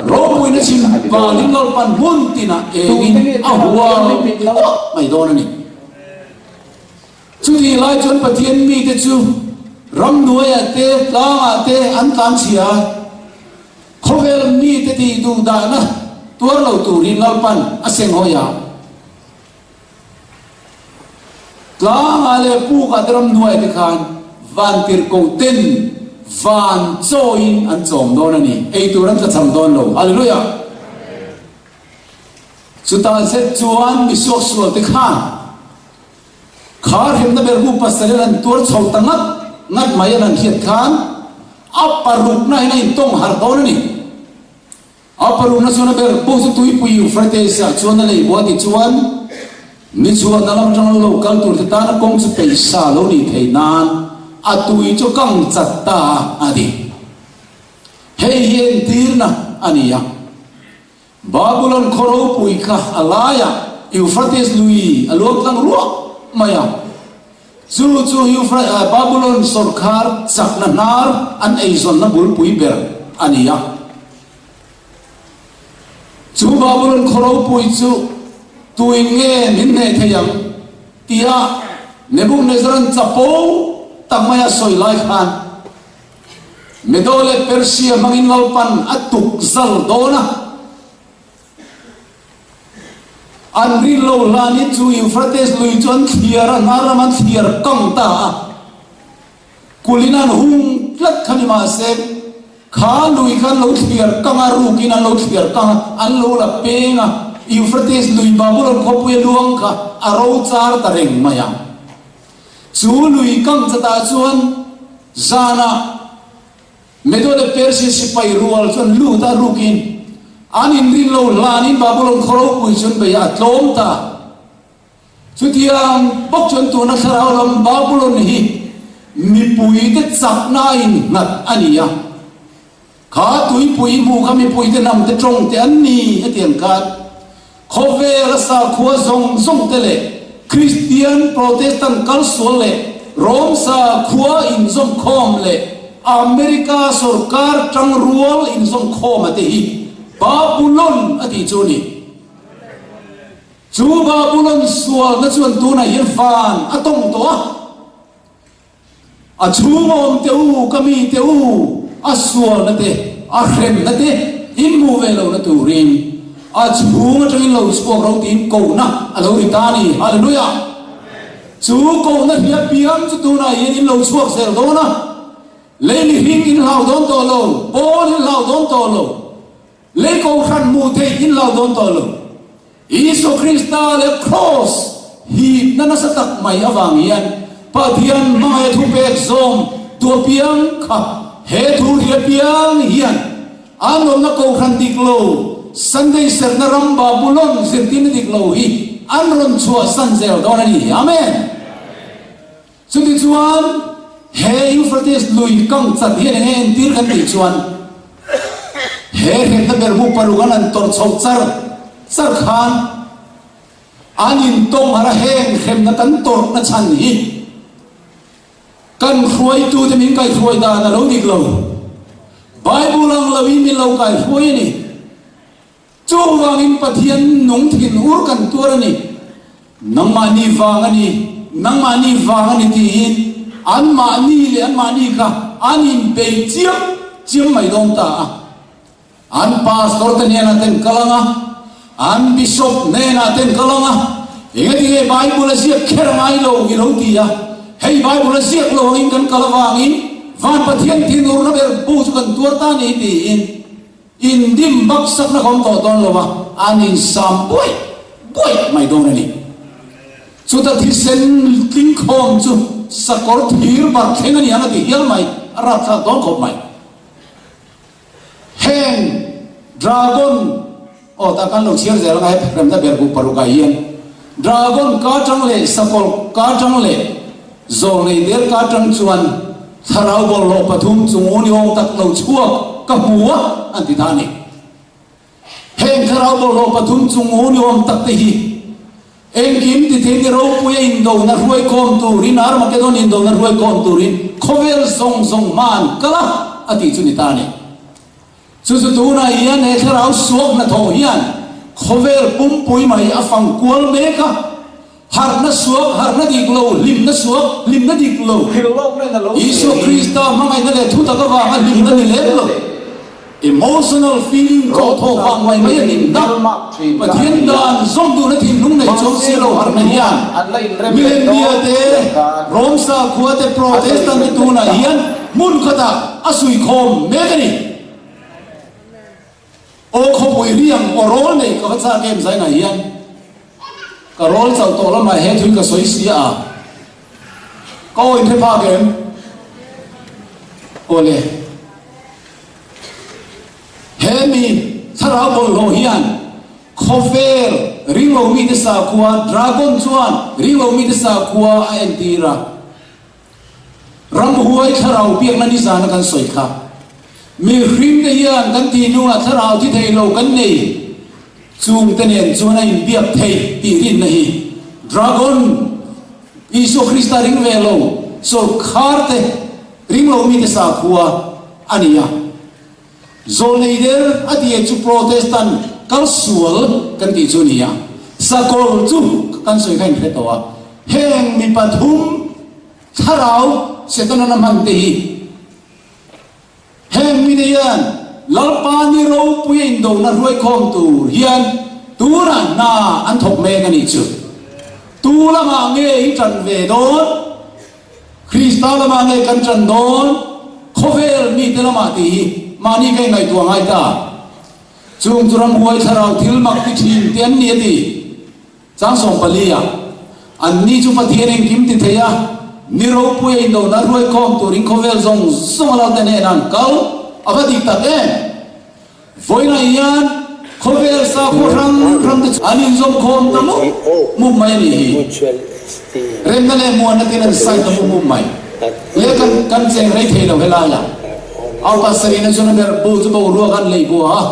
Speaker 1: ropuina chhim valin Lalpan hmun tinah engin a hual huah mai dawn a ni. Chutih lai chuan Pathian mite chu ramhnuaiah te, tlangah te an tlan chhia a, khawvel mite tih duh dahna tuar lo turin Lalpan a seng hawi a. Tlangah leh pukah te ramhnuaiah te khan vantirhkoh ten van chawiin an chawm dawn a ni, ei tur an tlachham dawn lo. Hallelujah! Chutah zet chuan misuaksual te khan Kha hremna ber hu pasal an tuar chho ta ngat ngat mai an han hriat khan a parukna hian a intawng harh dawn a ni. A parukna chuan a ber pawh chu tuipui Euphrates ah chuan a lei bua tichuan ni chhuahna lam atanga lo kal tur te tana kawng chu peisa lo nih theih nan a tui chu kang chat ta a ni. Hei hi entirna a ni a. Babulon khaw ropui kha a laiah Euphrates lui a luang tlang ruah mai a. Chu chu Babulon sawrkhar chakna hnar an eizawnna bulpui ber a ni a. Chu Babulon khaw ropui chu tuin nge min hneh thei ang tia Nebuchadnezzar-a'n chapo tak maia sawi lai khan, Medo leh Persia hmangin Lalpan a tuk zal dawn a. An rin lo hlanin chu Euphrates lui chu an thliar a, hnar lam an thliar kang ta a. Kulhin an hung tlat kha ni mahse, kha lui kha an lo thliar kang a, rukin an lo thliar kang a, an lo la peng a. Euphrates lui Babulon khawpuia luang kha a ro char ta reng mai a. Chu lui kang chatah chuan zanah Medo leh Persia sipai rual chuan lut a rukin an inrin lo hlanin Babulon khaw ropui chu an bei a, a tlawm ta. Chutiang bawk chuan tuna thlarau lam Babulon hi mipuite chakna a innghat a ni a. Kha tuipui hmu kha mipuite hnamte tawngte an ni hetiang khan khawvel a sakhua zawng zawngte leh Kristian Protestant kalsual leh Rom sakhua inzawmkhawm leh America sawrkar tangrual inzawmkhawm a te hi Babulon a tih chu a ni. Chu Babulon sualna chuan tunah hian van a tawng tawh a. A chhung awm teh u, ka mi teh u, a sualna te, a hremna te in hmuh ve lohna turin a chhung atangin lo chhuak ro tiin kohna a lo ri ta a ni. Hallelujah! Chu kohna hria piang chu tunah hian in lo chhuak zel dawn a, lei mihring in hlau dawn tawh lo, pawn in hlau dawn tawh lo, lei kohhran hmuh theih in hlau dawn tawh lo. Isua Krista leh Kraws hipna nasa tak mai avang hian Pathian hmangaih thupek zawm tu apiang kha he thu ri apiang hian an awmna kohhran dik lo, Sunday serhna ram Babulon zirtirna dik lo hi an rawn chhuahsan zel dawn a ni. Amen. Chutichuan, he Euphrates lui kang chat hian enge entir kan tih chuan, he hremna berhmu paruk an han tawrh chhoh char char khan an intawng harh a, heng hremna kan tawrhna chhan hi kan hruaitute min kaihhruai dan a lo dik lo. Bible ang loin min lo kaihruai a ni. Chuvangin Pathian nung thin ur kan tuar a ni. Nangmahni vang a ni, nangmahni vang a ni tiin anmahni leh anmahni kha an inbei chiam chiam mai dawn ta a. An pastor te hnenah ten kal ang a, an bishop hnenah ten kal ang a, engatinge Bible a ziak kher ngai lo i lo ti a, hei Bible a ziak lo angin kan kal avangin van Pathian thinurna ber bu chu kan tuar ta a ni tiin Indim bak sakna ka awm tawh dawn lo a, an insam buaih buaih mai dawn a ni. Chuta thisen tlingkhawm chu sakawr thir bar thleng a ni ang a ti hial mai, a rapthlak dawn khawp mai. Heng dragon, aw tah kan lo chhiar zel anga he remna ber bu parukah hian dragon ka tang leh sakawr ka tang leh Zawlnei der ka atang chuan thlarau bawlhhlawh pathum chung u ni awm tak lo chhuak ka hmu a, an ti ta a ni. Heng thlarau bawlhhlawh pathum chung u ni awm tak te hi engkim ti thei ni ropuia indona hruaikhawm turin, Armageddon indona hruaikhawm turin khawvel zawng zawng hma an kal a, a tih chu ni ta a ni. Chu chu tunah hian he thlarau suak hnathawh hian khawvel pumpui mai a fang kual mek a, harhna suak, harhna dik lo, hlimna suak, hlimna dik lo, Isua Krista hmangaihna leh thutak avanga hlimna ni lem lo, emotional feeling tawh thawh vang mai mai a hlimna, Pathian dan zawm duhna thinlung nei chuang si lo harhna hian Millennia te, Rom sakhua te, Protestant te tunah hian hmun khatah a suikhawm mek a ni. Aw khawpui riang aw rawl nei ka va chak em zainah hian ka rawl chauh tawh lamah he thil ka sawi si a, ka aw inhre phak em? Aw le. He mi thlarau bawlhhlawh hian khawvel ringlo mite sakhua dragon chuan ringlo mite sakhua a entir a. Ramhuai thlarau biakna nizana kan sawi kha. Mihring te hian kan thinlungah thlarau thi thei lo kan nei chung te nen chuan a inbiak theih tih rinna hi Dragon, Isua Krista ring ve lo, sawrkhar te ring lo mite sakhua a ni a. Zawlnei der a tih chu Protestant kal sual kan tih chu a ni a, sakawr chu kan sawi kha inhre tawh a, heng mi pathum thlarau Setana na hman te hi heng mite hian Lalpa ni ropui a indona hruaikhawm tur hian tunah hna an thawk mek a nih chu. Tu lamah nge i tan ve dawn? Krista lamah nge kan ṭan dawn? Khawvel mite lamah tih hi mahni ka ingaihtuah ngai ta. Chung chu ramhuai thlarau thil mak ti thin te an ni a ti. Chang 14 ah, Anni chu Pathian engkim ti thei a, ni ropui a indona hruaikhawm turin khawvel zawng zawng a lo te hnenah an kal a va dik tak em? Vawiinah hian khawvel sakhaw hrang hrang te chu an inzawmkhawm ta mup mup mai a nih hi. Remna leh muanna ten an sign ta mup mup mai. Le kan kan cheng rei thei lo helaiah. Au pasarihna chuan a ber bu chu boruak an lei bua a.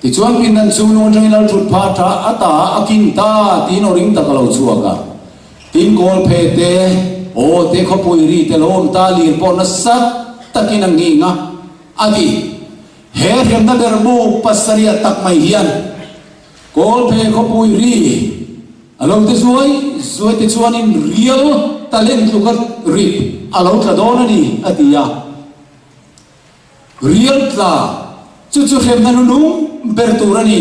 Speaker 1: Tichuan pindan chu nu atangin lal thut pha tha a ta a kin ta tiin aw ring tak a lo chhuak a. Tin kawl phe te, aw te khawpui ri te lo awm ta lir pawh nasa takin a nghing a, a ti. He hremna ber bu pasarih tak mai hian kawl phe khawpui ri a lo ti zuai zuai te chuanin rial talent tluka rit a lo tla dawn a ni, a ti a. Rial tla, chu chu hremna nunung ber tur a ni.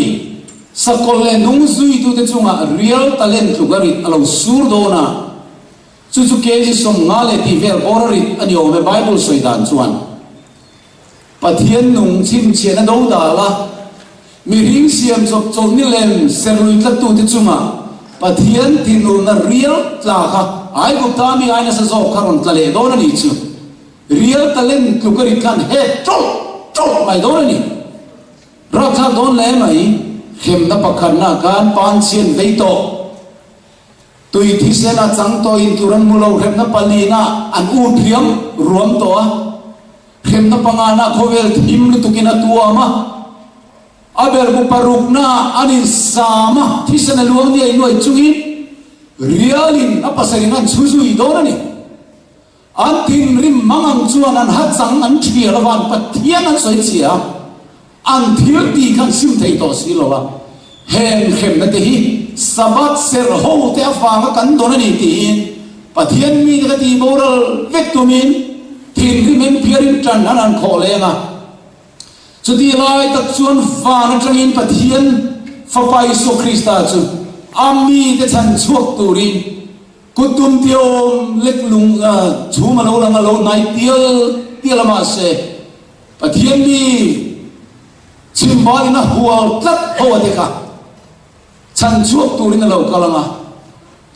Speaker 1: Sakawlh leh nung zuitute chungah rial talent tluk a rit a lo sur dawn a, chu chu kg 50 leh tih vel bawr a rit a ni awm e Bible sawi dan chuan. Pathian nung chhinchhiahna do dal a, mihring siam chawp chawlh ni lem serlui tlattute chungah Pathian thinurna rial tla kha Aigupta mi ai nasa zawk kha rawn tla leh dawn a ni chu. Rial talent tluk a rit khan het ṭawlh ṭawlh mai dawn a ni. Rapthlak dawn hle mai. Hremna pakhatna khan panchhian vei tawh. Tui thisen a chang tawh in tur an hmu lo. Hremna palina an ut riam ruam tawh a. Hremna pangana khawvel thim lutukin a tuam a. A berbu parukna an insam a, thisen a luang niai nuai chungin rialin a pasarih an chhu zui dawn a ni. An thinrim mang ang chuan an hachang an thial avan Pathian an sawi chhia a, an thil tih kha an sim thei tawh si lo a. Heng hremna te hi Sabbath serh ho te avanga kan dawn a ni tiin Pathian mite ka tih boral vek tumin thinrim en phiarin tan an han khawh leng a. Chutih lai tak chuan van atangin Pathian Fapa Isua Krista chu a mite chhan chhuak turin Kut tum tiawm lek lung chhum a lo lang a lo hnai tial tial a mahse Pathian mi chhimval in a hual tlat ho a te kha chhan chhuak turin a lo kal ang a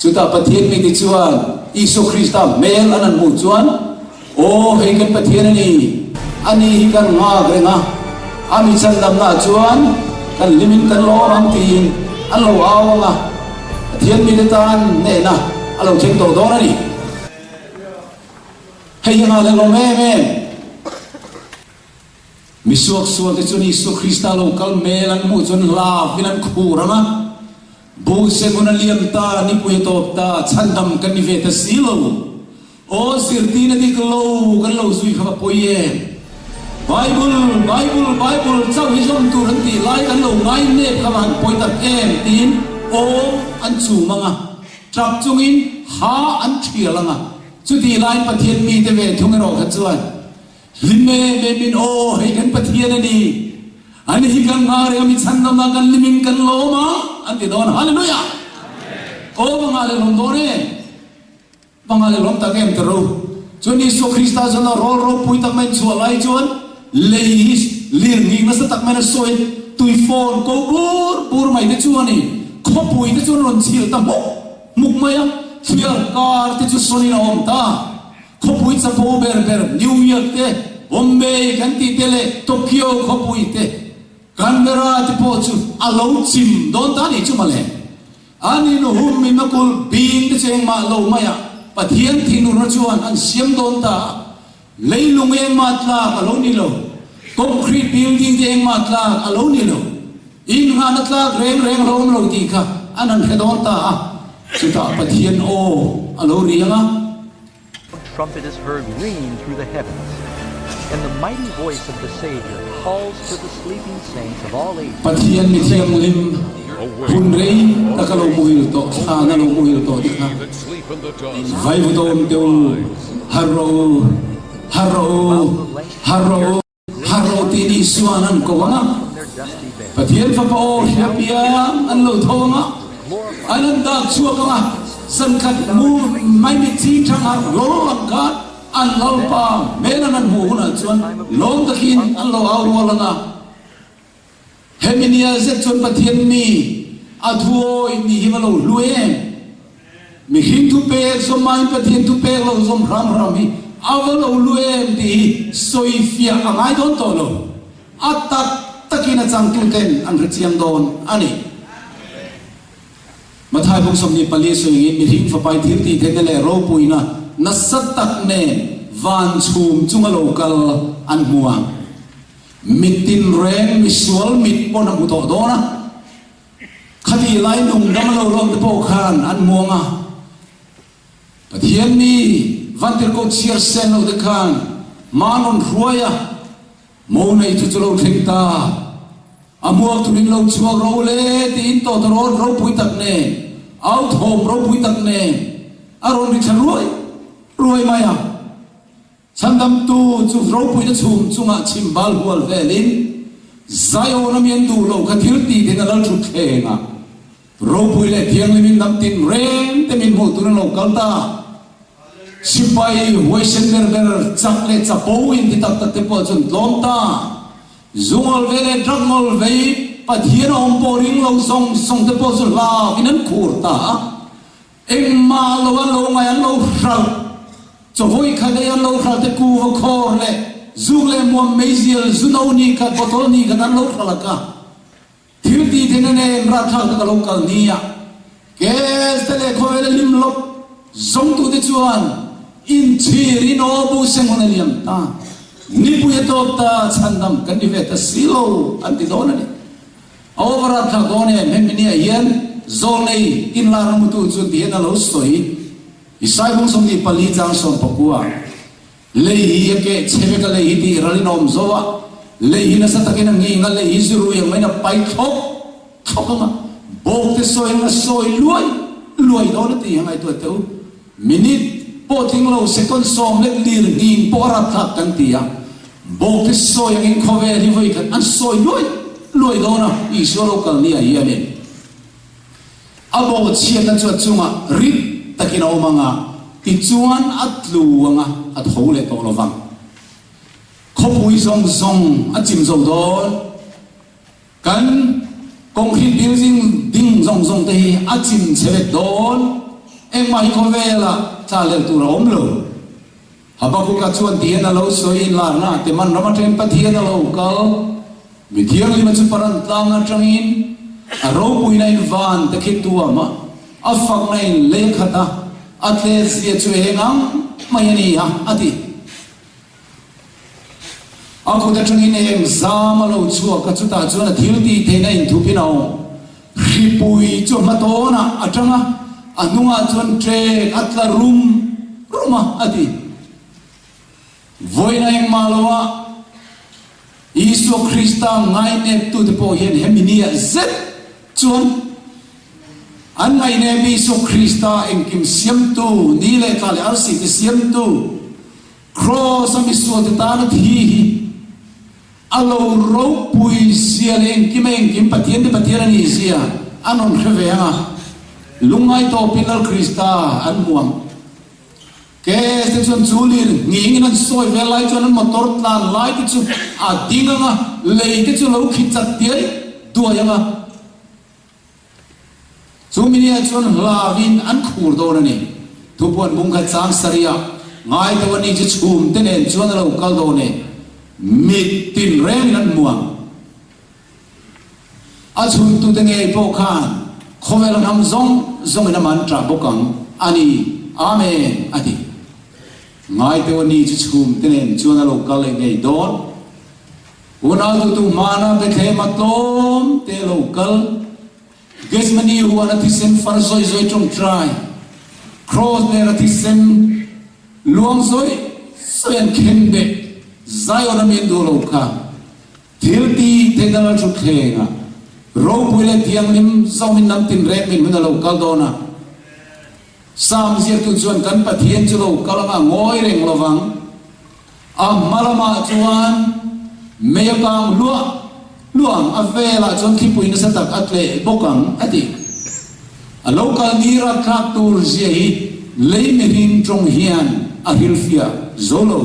Speaker 1: chutah Pathian mi te chuan Isua Krista hmel an han hmuh chuan aw hei kan Pathian a ni a ni hi kan nghak reng a a mi chhandamna ah chuan kan hlimin kan lawm ang tiin an lo au ang a. Pathian mite tan hnehna a lo thleng tawh dawn a ni. Hei hi nghal hlawm em em. Mi suaksual te chuan Isua Krista lo kal hmel an hmuh chuan hlauhin an khur ang a, Bose hun a liam ta, nipui a tawp ta, chhandam kan ni ve ta si lo. Aw zirtirna dik lo kan lo zui kha va pawi em? Bible, Bible, Bible chauh hi zawm tur an tih lai kan lo ngai nep kha va han pawi tak em tiin aw an chum ang a, tap chungin ha an thial ang a, chutih laiin Pathian mite ve thung erawh kha chuan hlim em emin aw hei kan Pathian a ni, ani hi kan nghah reng a mi chhandamna kan hlimin kan lawm a an ti dawn. Hallelujah! Aw va nghah leh hlawm dawn em? Hmanga leh lawm tak em ta ro. Chuan Isua Krista chuan a rawl ropui tak mai chhuah lai chuan lei hi lir nghing nasa tak maiin a sawi tui fawn ko bur bur mai te chu a ni. Khawpui te chuan rawn chhil ta hmuk hmuk mai a, thliar kar te chu sawnin a awm ta. Khawpui chapo ber ber New York te, Bombay kan tih te leh Tokyo khawpui te, Canberra te pawh chu a lo chim dawn ta a nih chu mawle. An inhum in a kulh bing te chu engmah lo mai a, Pathian thinurna chuan an siam dawn ta a, leilung engmah tlak a lo ni lo, concrete building te engmah tlak a lo ni lo, innghahna tlak reng reng a lo awm lo tih kha an han hre dawn ta a, chutah Pathian aw a lo riang a.
Speaker 4: Trumpet is heard ringing through the heavens, and the mighty voice of the Savior calls to the sleeping saints of all ages.
Speaker 1: Pathian mi thianghlim hun rei tak a lo muhil tawh, thlan a lo muhil tawh te kha vaivutawm te u, har rawh u, har rawh u, har rawh u. Har rawh tiin Isua'n an ko ang a, Pathian Fapa aw hria piang an lo tho ang a, an han dak chhuak ang a, zankhat mu maimit chi thang har hlawl ang khan an Lalpa hmel an han hmuh hunah chuan lawm takin an lo au rual ang a. Hemi nia zet chuan Pathian mi a thuawi ni hi va lo hlu em? Mihring thupek zawm aiin Pathian thupek lo zawm hram hram hi a va lo hlu em tih hi sawifiah a ngai dawn tawh lo. A tak takin a changtuten an hrechiang dawn a ni. Mathai bung 24 sawiin mihring fapai thil tih theihna leh ropuina nasa tak nen van chhum chunga lo kal an hmu a. Mit tinreng misual mit pawn a hmu tawh dawn a. Khati lai nungdam a lo lawm te pawh khan an hmu ang a. Pathian mi vantirhkoh chhiar sen lo te khan hma an rawn hruai a. Mo nei chu chu lo thleng ta. A hmuak thurin lo chhuak ro le tiin tawtawrawn ropui tak nen, au thawm ropui tak nen a rawn ri thla ruai ruai mai a. Chhandamtu chu ropuina chhum chungah chhim bal hual velin Zion a mi an duh lo kha thil tih theihna lal thut thleng a, ropui leh thianghlimin lam tin reng te min hmuh turin lo kal ta. Sipai huaisen ber ber chak leh chapo in ti tak tak te pawh chuan tlawm ta. Zungawl ve leh drug ngawl vei Pathian a awm pawh ring lo zawng zawng te pawh chu hlau in an khur ta a. Engmah lo an lo ngai an lo hralh. Chawhawi khat ei an lo hralh te kuva khawr leh zuk leh muam meizial zu no ni khat bottle ni khat an lo hralh a ka. Thil tih theihna nen rahthlak tak a lo kal nia. Gas te leh khawvel a hlim lawk zawngtute chuan inchhir in aw bu seng hun a liam ta. Nipui a tawp ta, chhandam kan ni ve ta si lo an ti dawn a ni. A over rahthlak dawn em? Hemi niah hian zawlnei inlar a hmutu chuan ti hian a lo sawi. Isai bung 24 chang 19. Lei hi a keh chhe vek a, lei hi tih ral in a awm zo a, lei hi nasa takin a nghing a, lei hi zirui ang maiin a pai thlawk thlawk ang a, bawk te sawi ang a sawi luai luai dawn a tih hi a ngaihtuah teh u. Minute pawh tling lo second sawm lek lir nghing pawh a rapthlak kan ti a, bawk te sawi angin khawvel hi vawi khat an sawi luai luai dawn a, Isua lo kal nia hianin A bawhchhiatna chu a chungah rit takin a awm ang a, tichuan a tlu ang a, a tho leh tawh lo vang. Khawpui zawng zawng a chim zo dawn. Kan concrete building ding zawng zawng te hi a chim chhe vek dawn. Engmah hi khawvelah tla lel tur a awm lo. Habakuka chuan tihian a lo sawi inlarna a tem an ram atangin Pathian a lo kal. Mi thianghlima chu paran tlang atangin a ropuina in van te khi tuam a, a fakna in lei khat a, a tlet zia chu eng ang mai a ni a, a ti. A kut atangin eng zam a lo chhuak a, chutah chuan a thil tih theihna inthupin a awm. Hripui chu a hma tawnah a tang a, a hnungah chuan ṭek a tla rum rum a, a ti. Vawiin a engmah loah Isua Krista ngaineptute pawh hian hemi niah zet chuan an ngainep Isua Krista engkim siamtu, ni leh thla leh arsi te siamtu, Kraws a misualte tana thi hi A lo ropui zia leh engkim a engkim Pathian te Pathian a nih zia an rawn hre ve ang a, lungngai tawpin Lal Krista an hmu ang. Kes te chuan chu lir nghingin an sawi vel lai chuan an motor tlan lai te chu a ding ang a, lei te chu lo khi chat diai duai ang a. Chu minia chuan hlauin an khur dawn a ni. Thupuan bung khat chang sarih-ah ngai deuh a ni chu chhum te nen chuan a lo kal dawn e. Mit tin rengin an hmu ang. A chhuntute ngei pawh khan khawvel a hnam zawng zawngin amah an ṭah bawk ang a ni. Amen, a ti. Ngai deuh a ni chu chhum te nen chuan a lo kal leh ngei dawn. Unau duhtu hmana Bethlehem a tlawm te lo kal, Gethsemane huan a thisen far zawi zawi tawngtai, Kraws ner a thisen luang zawi zawi an khen beh Zion a min duh lo kha thil ti theihna lal thutthleng ah ropui leh thianghlim zawmin lam tinreng min hun a lo kal dawn a. Psalm ziaktu chuan kan Pathian chu lo kal anga ngawi reng lovang. A hma lamah chuan mei a kang hluah hluah ang, a velah chuan thlipui nasa tak a tleh bawk ang, a ti. A lo kal ni ratthlak tur zia hi lei mihring tawng hian a hrilhfiah zo lo.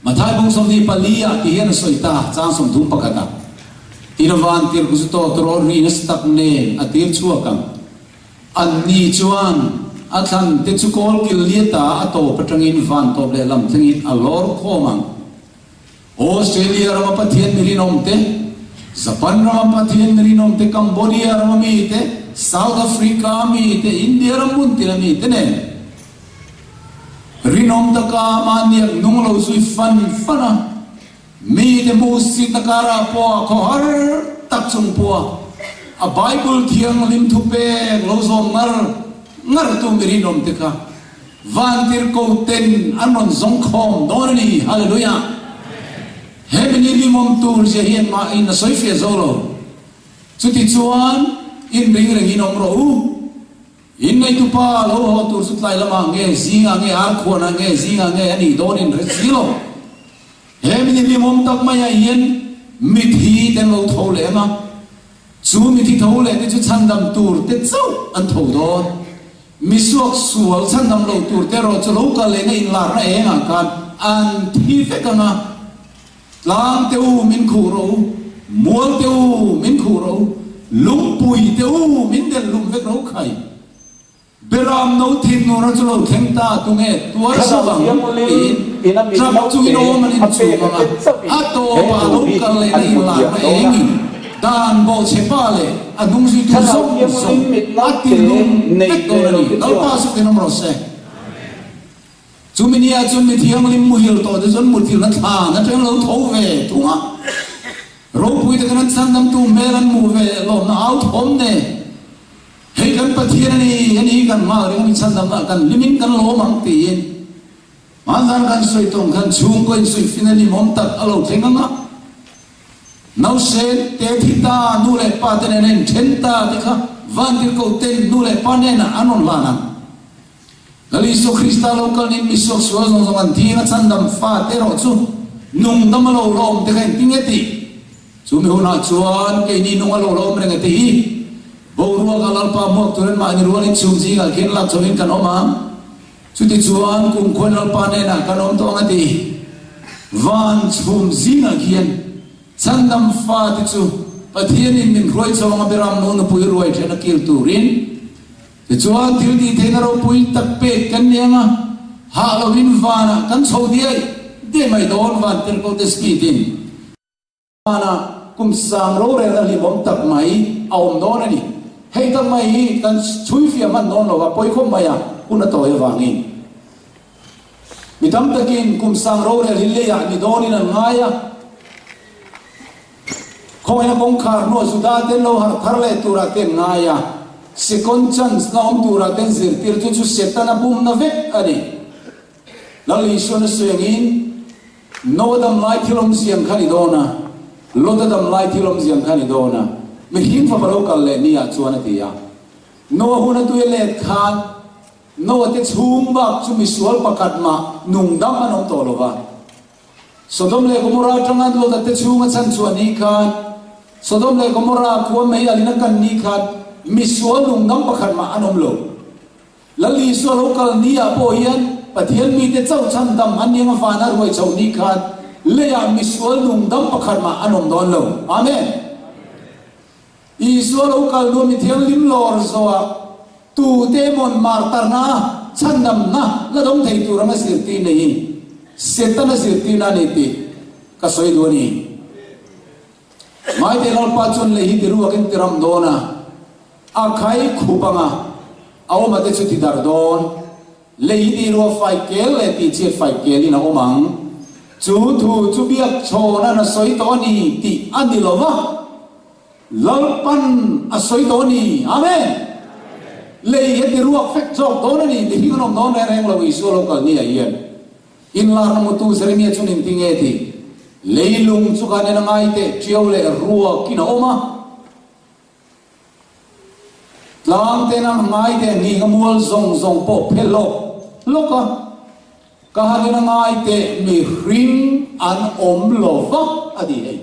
Speaker 1: Mathai bung 24 ah ti hian a sawi ta, chang 31 ah. Tin a van tir ku chu tawtawrawt ri nasa tak nen a tir chhuak ang. Anni chuan a thlan te chu kawl kil liata a tawp atangin van tawp leh lam thlengin a lawr khawm ang. Australia rama Pathian mi rinawm te, Japan rama Pathian mi rinawm te, Cambodia rama mi te, South Africa mi te, India ram hmun tina mi te nen rinawm taka mahniak nung lo zui fan fan a. Mite hmuhsitna karah pawh a khawhar tak chung pawh a Bible thianghlim thupek lo zawm ngar ngar tu mi rinawm te kha vantirhko ten an rawn zawng khawm dawn a ni. Hallelujah! He mini limawm tur zia hi engmah in a sawi fiah zo lo. Chutichuan inring rengin awm rawh u. In neitupa lo haw tur chu tlai lamah nge, zingah nge, arkhuanah nge, zingah nge a nih dawnin hre si lo. He mini hlimawm tak maiah hian mithi te an lo tho leh ang a, chu mithi tho leh te chu chhandam tur te chauh an tho dawn. Mi suak sual chhandam lo tur te erawh chu lo kal lehna inlarna engah khan an thi vek ang a, Tlang te u min khuh rawh u, mual te u min khuh rawh u, lungpui te u min delh lum vek ro khai. Beram no thin nura chu lo thleng ta tunge tuar
Speaker 3: Thlarau
Speaker 1: sawk ang
Speaker 3: Thianghlim
Speaker 1: tiin
Speaker 3: in a mit
Speaker 1: truck
Speaker 3: naute
Speaker 1: chungin awm an
Speaker 3: a
Speaker 1: inchhum
Speaker 3: pek
Speaker 1: ang a,
Speaker 3: te chauhin
Speaker 1: a
Speaker 3: he
Speaker 1: tawpah
Speaker 3: thu
Speaker 1: lo
Speaker 3: hi
Speaker 1: kal lehna
Speaker 3: an hmu
Speaker 1: inlarna
Speaker 3: thiam dawn a.
Speaker 1: engin dan bawhchhe pa leh a hnung zuitu
Speaker 3: Thlarau
Speaker 1: zawng
Speaker 3: Thianghlim
Speaker 1: zawng
Speaker 3: mit
Speaker 1: a
Speaker 3: naute
Speaker 1: tilum
Speaker 3: nei
Speaker 1: vek
Speaker 3: ve
Speaker 1: dawn a
Speaker 3: lo
Speaker 1: ni.
Speaker 3: te
Speaker 1: Lalpa
Speaker 3: chuan
Speaker 1: chu khenawm rawh se. Chumi nia chuan mi thianghlim muhil tawh te chuan muthilna thlan atang lo tho ve thung a, ropui takin an chhandamtu hmel an hmuh ve lawmna au thawm nen, Hei kan Pathian a ni, a ni kan nghal ring a mi chhandamna kan hlimin kan lawm ang tiin hmanzan kan sawi tawng khan chhungkaw insuihfin a limawm tak a lo thleng ang a, Nausen te thi ta nu leh pa te nena inthen ta te kha vantirhkoh ten nu leh pa hnenah an rawn hlan ang. Lal Isua Krista lo kalin mi suaksual zawng zawng an thing a chhandam fa te erawh chu nungdam a lo lawm te kha engtin nge tih? Chu mi hunah chuan keini nung a lo lawm reng e tih hi boruaka Lalpa hmuak turin mahni rualin chhung zingah khian lak chhoin kan awm ang. Chutichuan kumkhuan Lalpa hnenah kan awm tawh ang a ti. Van chhum zingah khian chhandam fa te chu Pathianin min hruai chhawng a Biram nu nupui ruai then a kil turin Tichuan, thil tih theihna ropui tak pek kan ni ang a, hah lovin vanah kan chho diai diai mai dawn van tirhkoh te speed in vanah kum sang rorelna hlimawm tak mai a awm dawn a ni. Hei tak mai hi kan chhui fiah hman dawn lo a, pawi khawp mai a, hun a tawi avangin. Mi tam takin kum sang rorel hi leiah ni dawnin an ngai a. Khawngaihna kawngkhar hnua Juda ten lo harh thar leh turah te an ngai a, second chance na awm turah te an zirtir chu chu Setana bumna vek a ni. Lal Isuan a sawi angin, Noa dam lai thil awmzia ang kha ni dawn a, Lota dam lai thil awmzia ang kha ni dawn a, mihring fapa lo kal leh ni ah chuan a ti a. Noa hun a tui a let khan Noa te chhung bak chu misual pakhat mah nungdam an awm tawh lo va. Sodom leh Gomorra atanga Lota te chhunga chhan chhuah ni khan, Sodom leh Gomorra khua mei alin a kan ni khan misual lungdang pakhat mah an awm lo. Lal Isua lo kal ni ah pawh hian Pathian mite chauh chhan dam an niang a van a ruai chhoh ni khan leiah misual lungdang pakhat mah an awm dawn lo. Amen. Isua lo kal nuam i thianghlim lawr zawhah tute emawn martarna chhandamna la dawng thei tur anga zirtir nei hi Setana zirtirna a ni tih ka sawi duh a ni. Maite Lalpa chuan lei hi ti ruakin ti ram dawn a, a khai khup anga a awma te chu ti darh dawn. Lei hi ti ruah fai kel leh tih chhiat fai kelin a awm ang. Chu thu chu biak chhawna'n a sawi tawh a ni tih a ni lo va. Lalpan a sawi tawh a ni. Amen! Lei heti ruak fek zawk dawn a ni. Mihring an awm dawn reng reng lo Isua lo kal ni ah hian. Inlarna mutu Jeremia chuan engti nge ti? Leilung chu khan en a ngai teh tiau leh ruakin a awm a. Tlang ten a ngai teh nghing a mual zawng zawng pawh phe lawk lawk a. Ka han en a ngai teh mihring an awm lo va a ti hei.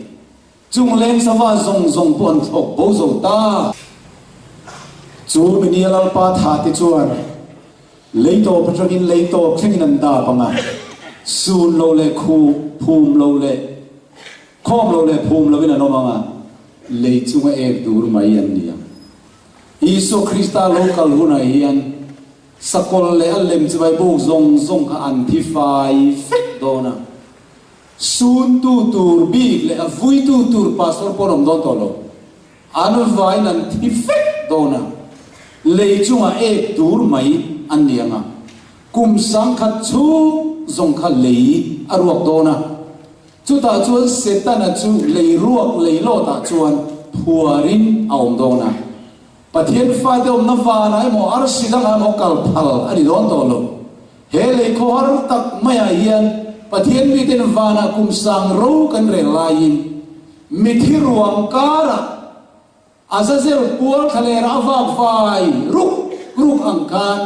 Speaker 1: Chung leng sava zawng zawng pawh an thlawk bo zo ta. Chu minia Lalpa tha te chuan lei tawp atangin lei tawp thlengin an dap ang a, sun lo leh khu phum lo leh khawm lo leh phum lovin an awm ang a. Lei chunga ek dur mai an ni ang. Isua Krista lo kal hunah hian sakawlh leh a lem chibai buk zawng zawng kha an thi fai vek dawn a. Suntu tur bik leh a vuitu tur pastor pawh an awm dawn tawh lo. An vain an thi vek dawn a, lei chungah ek dur mai an ni ang a. Kum sangkhat chhung zawng kha lei a ruak dawn a. Chutah chuan Setana chu lei ruak lei lawtah chuan phuarin a awm dawn a. Pathian fate awmna vanah emaw arsi dangah emaw kal phal a ni dawn tawh lo. He lei khawhar tak maiah hian Pathian miten vanah kum sang ro kan rel laiin mithi ruang karah Azazel pual thlalera a vak vai ruk ruk ang khan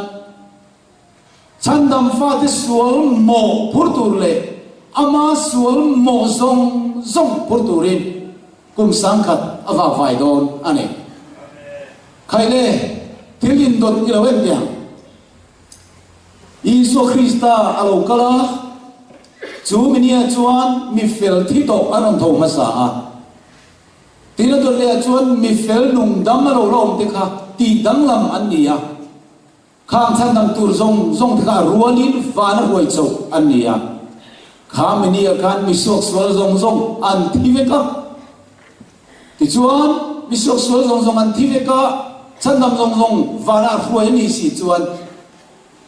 Speaker 1: Chhandam fate sual mawh phur tur leh ama sual mawh zawng zawng phur turin kum sangkhat a vak vai dawn a ni. Khaile, thil indawt i lo en teh ang. Isua Krista a lo kal a, chu minia chuan mi fel thi tawh a rawn tho hmasa a. Tin a dawt lehah chuan mi fel nung dam a lo la awm te kha tih danglam an ni a, khang chhandam tur zawng zawng te kha a rualin van a hruai chauh an ni a. Kha minia khan mi suaksual zawng zawng an thi vek a. Tichuan, mi suaksual zawng zawng an thi vek a, chhandam zawng zawng vanah hruai a nih si chuan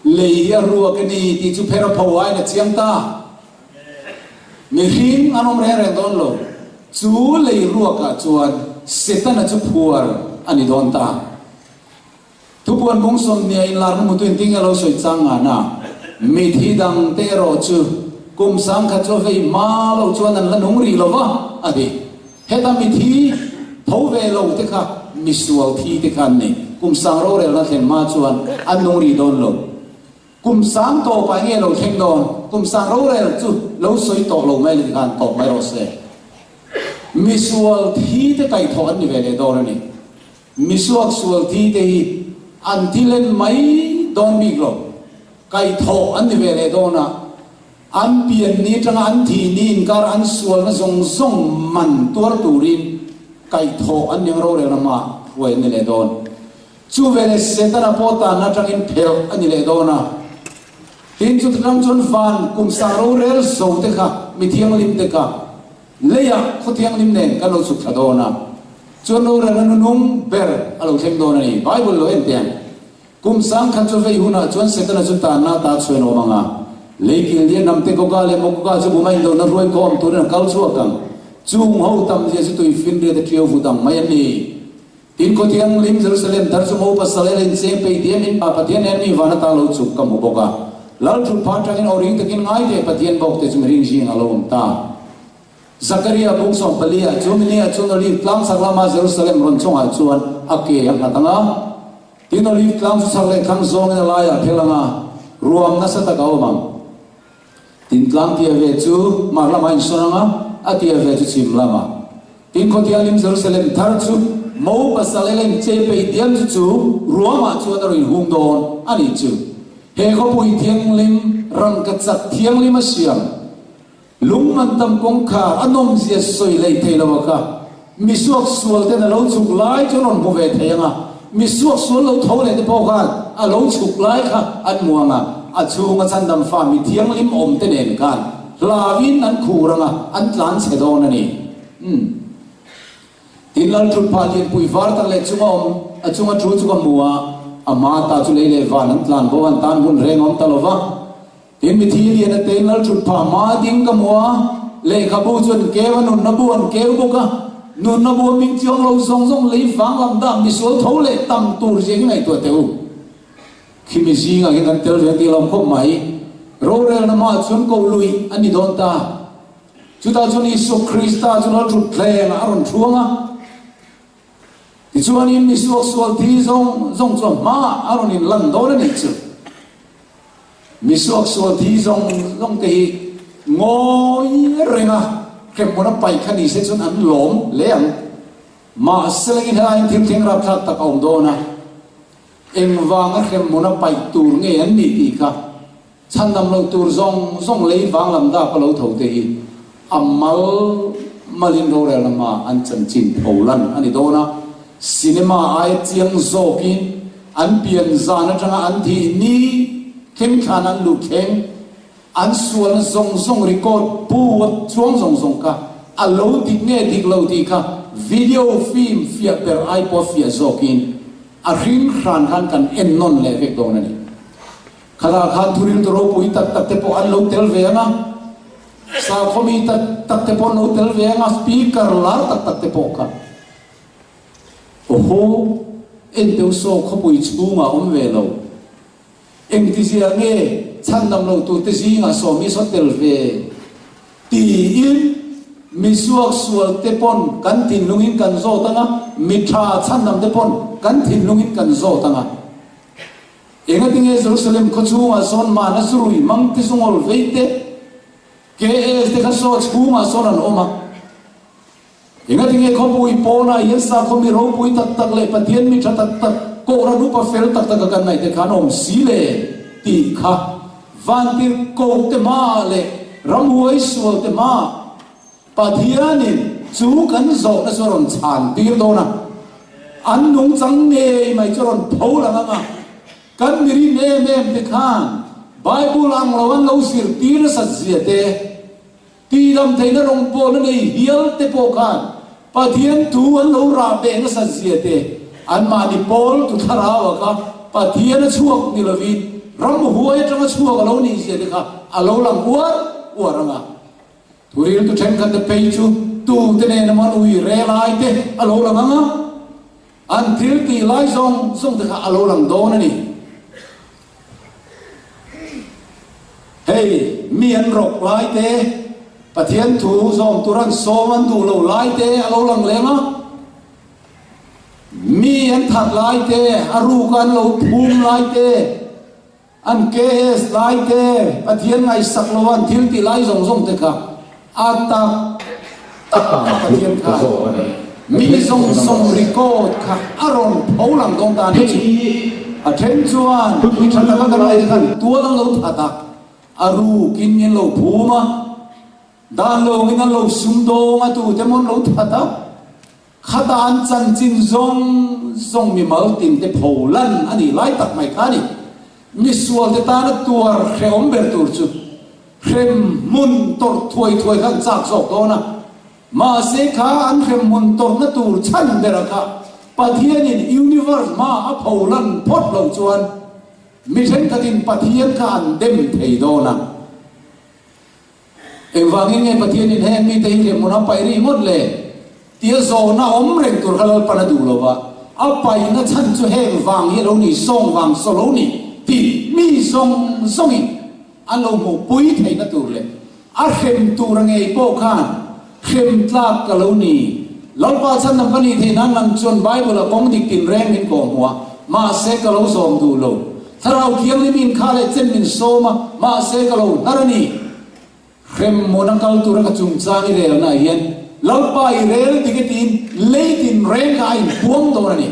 Speaker 1: lei hi a ruak a ni tih chu phera pho aiin a chiang ta. Mihring an awm reng reng dawn lo. Chu lei ruakah chuan Setana chu phuar a ni dawn ta. Thupuan bung sawmnia inlarna hmutu in tinge lo sawi chang ngana, mithi dang te erawh chu kum sangkhat chu a vei hma lo chuan an la nung rih lo va, a ti. Heta mithi tho ve lo te kha misual thi te kha an ni. Kum sang rorelna thlen hma chuan an nung rih dawn lo. Kum sang tawpah nge lo thleng dawn? Kum sang rorel chu lo sawi tawh lo mai le ti khan tawp mai rawh se. Misual thi te kaihthawh an ni ve leh dawn a ni. Misuak sual thi te hi an thi len mai dawn bik lo. Kaihthawh an ni ve leh dawn a, an pian ni atanga an thi ni inkar an sualna zawng zawng man tuar turin kaihthawh an ning rorelna hmaah hruai an ni leh dawn. Chu veleh Setana pawh tanna atangin phelh a ni leh dawn a. Tin, chutah chuan van kum sang rorel zo te kha, mithianghlim te kha, Leiah khaw thianghlim nen kan lo chhuk thla dawn a, chuan rorelna nunung ber a lo thleng dawn a ni. Bible lo en teh. Kum sangkhat chu vei hunah chuan Setana chu tanna ta chhuain awm ang a, lei kil lian ram te Goga leh Magoga chu buma indona hruai khawm turin a kal chhuak ang. Chung ho tam zia chu tui finriat a ṭiau vut ang mai a ni. Tin khaw thianghlim Jerusalem thar chu mo pasal el in cheng peih diam in Pa Pathian nen mi van ata lo chuk ka hmu bawk a. Lal thut pha atangin aw ring takin ngai teh Pathian bawk te chu mihring zing a lo awm ta. Zakaria bung 14 ah chu mini ah chuan Olive tlang chhak lama Jerusalem rawn chungah chuan a ke a nghat ang a. Tin Olive tlang chu chhak leh thlang zawngin a laiah a phel ang a, ruam nasa tak a awm ang. Tin tlang tia ve chu hmar lamah a insawn ang a, a tia ve chu chhim lamah. Tin Khawthianghlim Jerusalem thar chu mo pasal elen che peih diam chu chu ruamah chuan a rawn inhung dawn a nih chu. He khawpui thianghlim rangkachak thianghlim a siam lung man tam kawngkhar a nawmzia sawi hlei thei lo a kha misuak sual ten a lo chhuk lai chu an rawn hmu ve thei ang a, misuak sual lo tho leh te pawh khan a lo chhuk lai kha an hmu ang a, a chhunga chhandam fa mi thianghlim awm te nen khan hlauin an khur ang a, an tlan chhe dawn a ni. Umm. Tin lal thut phah lianpui var tak leh chunga awm, a chunga thu chu ka hmu a, a hma ta chu lei leh van an tlan bo, an tan hun reng a awm ta lo va. Tin mithi lian a tein lal thut phah hma ding ka hmu a, lehkhabu chu an keu a, nunna bu an keu bawk a, nunna bu a ming chiang lo zawng zawng lei vang lam dah misual tho leh tam tur zia hi ngaihtuah teh u. Khimi zingah hian kan tel ve tih lo khawp mai. Rorelna hmaah chuan ko lui a ni dawn ta. Chutah chuan Isua Krista chu lalthut thlengah a rawn thuang a. Tichuanin misuak sual thi zawng zawng chu a hmaah a rawn inlan dawn a nih chu. Misuak sual thi zawng zawng te hi ngawi renga hremhmun a paih kha ni se chuan an lawm hle ang. Mahse lengin helaiin thil thleng rapthlak tak a awm dawn a. Engvanga hremhmun a paih tur nge an nih tih kha Chhandam loh tur zawng zawng lei vang lam dak a lo tho te hi a mal malin rorel lama an chanchin pholan a ni dawn a, cinema aia chiang zawkin an pian zan atanga an thih ni thleng thlan an luh thleng an sualna zawng zawng record bu a chuang zawng zawng kha a lo dik nge dik lo tih kha video film fiah ber ai pawh fiah zawkin a hring hran khan kan en nawn leh vek dawn a ni. Khatah khan thuril tu ropui tak tak te pawh an lo tel ve ang a, sakhaw mi tak tak te pawh an lo tel ve ang a, speaker lar tak tak te pawh kha. Awhaw, en deuh saw khawpui chhungah awm ve lo. Engtizia nge chhandam lo turte zingah sawm i saw tel ve? Tiin mi suaksual te pawn kan thinlungin kan zawt ang a, mi tha chhandam te pawn kan thinlungin kan zawt ang a. Engatinge Jerusalem khaw chhungah sawn mana zurui mang te zungawl vei te, KS te kha saw chhungah sawn an awm a. Engatinge khawpui pawnah hian sakhaw mi ropui tak tak leh Pathian mi tha tak tak, Kohhran upa fel tak taka kan ngaih te kha an awm si le tih kha vantir ko te hmaah leh ramhuai sual te hmaah Pathianin chu kan zawhna chu a rawn chhan tir dawn a, an nungchang ngei mai chu a rawn tho lang ang a, kan mirin em em te khan Bible ang lo an lo zirtir nasat zia te, tihdam theihna rawngbawlna nei hial te pawh khan Pathian thu an lo rah beh nasat zia te, anmahni pawl tu thlarau a kha Pathian a chhuak ni lovin ramhuai atanga chhuak a lo nih zia te kha a lo lang uar uar ang a. Thuriltu thenkhatte phei chu tute nen emaw an ui re lai te a lo lang ang a, an thil tih lai zawng zawng te kha a lo lang dawn a ni. Hei, mi an rawk lai te, Pathian thu zawm tur an sawm an duh lo lai te a lo lang leng a, mi an that lai te, a ruk an lo phum lai te, An KS lai te, Pathian ngaihsak lo an thil tih lai zawng zawng te kha a tak tak a Pathian khan mi zawng zawng record kha a rawn pho lang dawn ta a ni chu. A then chuan mi tha taka kan ngaih te khan tual an lo that a, a rukin min lo phum a, dan lawngin an lo sumdawng a, tute maw an lo that a. Khata an chanchin zawng zawng mimal tinte pho lan a nih lai tak mai kha a ni. Misualte tana tuar hrehawm ber tur chu hrem hmun tawrh thuai thuai kha an chak zawk dawn a. Mahse kha an hrem hmun tawrhna tur chhan bera kha Pathianin universe hma a pho lan phawt loh chuan mi thenkhatin Pathian kha an dem thei dawn a. Engvangin nge Pathianin heng mite hi hremhmun a paih rih ngawt le? Tia zawhna awm reng tur kha Lalpan a duh lo va, a paihna chhan chu heng vang hi a lo ni, sawng vang saw lo ni tih mi zawng zawngin an lo hmuhpui theihna tur leh a hrem tura ngei pawh khan hrem tlak ka lo ni. Lalpa chhandam ka nih theih nan lang chuan Bible-a kawng dik tinreng min kawhhmuh a, mahse ka lo zawm duh lo. Thlarau Thianghlim in kha leh chen min sawm a, mahse ka lo hnar a ni. Hremhmun a kal tura ka chungchang i relna ah hian Lalpa i rel dik e tiin lei tinreng kha a inpuang dawn a ni.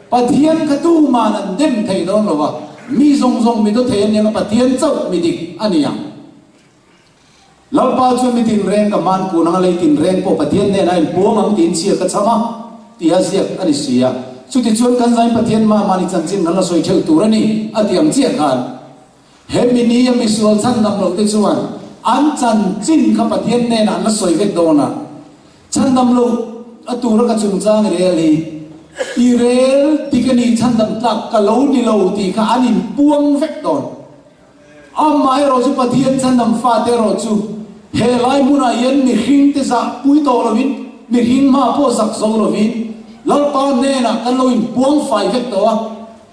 Speaker 1: Pathian kha tuman an dem thei dawn lo va, mi zawng zawng mi dawthei an ni ang a, Pathian chauh mi dik a ni ang. Lalpa chuan mi tinreng ka man kun ang a, lei tinreng pawh Pathian hnenah a inpuang ang tiin chhia ka chham a, tia ziak a ni si a. Chutichuan kan zain Pathian mah mahni chanchin kan la sawi theuh tur a ni, a ti ang chiah khan. He mi nia misual chhandam lohte chuan an chanchin kha Pathian hnenah an la sawi vek dawn a. Chhandam loh a tura ka chungchang i rel hi, i rel dik a ni, chhandam tlak ka lo ni lo tih kha an inpuang vek dawn. Amaherawh chu Pathian chhandam fate erawh chu he lai hmunah hian mihring te zah pui tawh lovin, mihring hma pawh zak zo lovin Lalpa hnenah kan lo inpuang fai vek tawh a,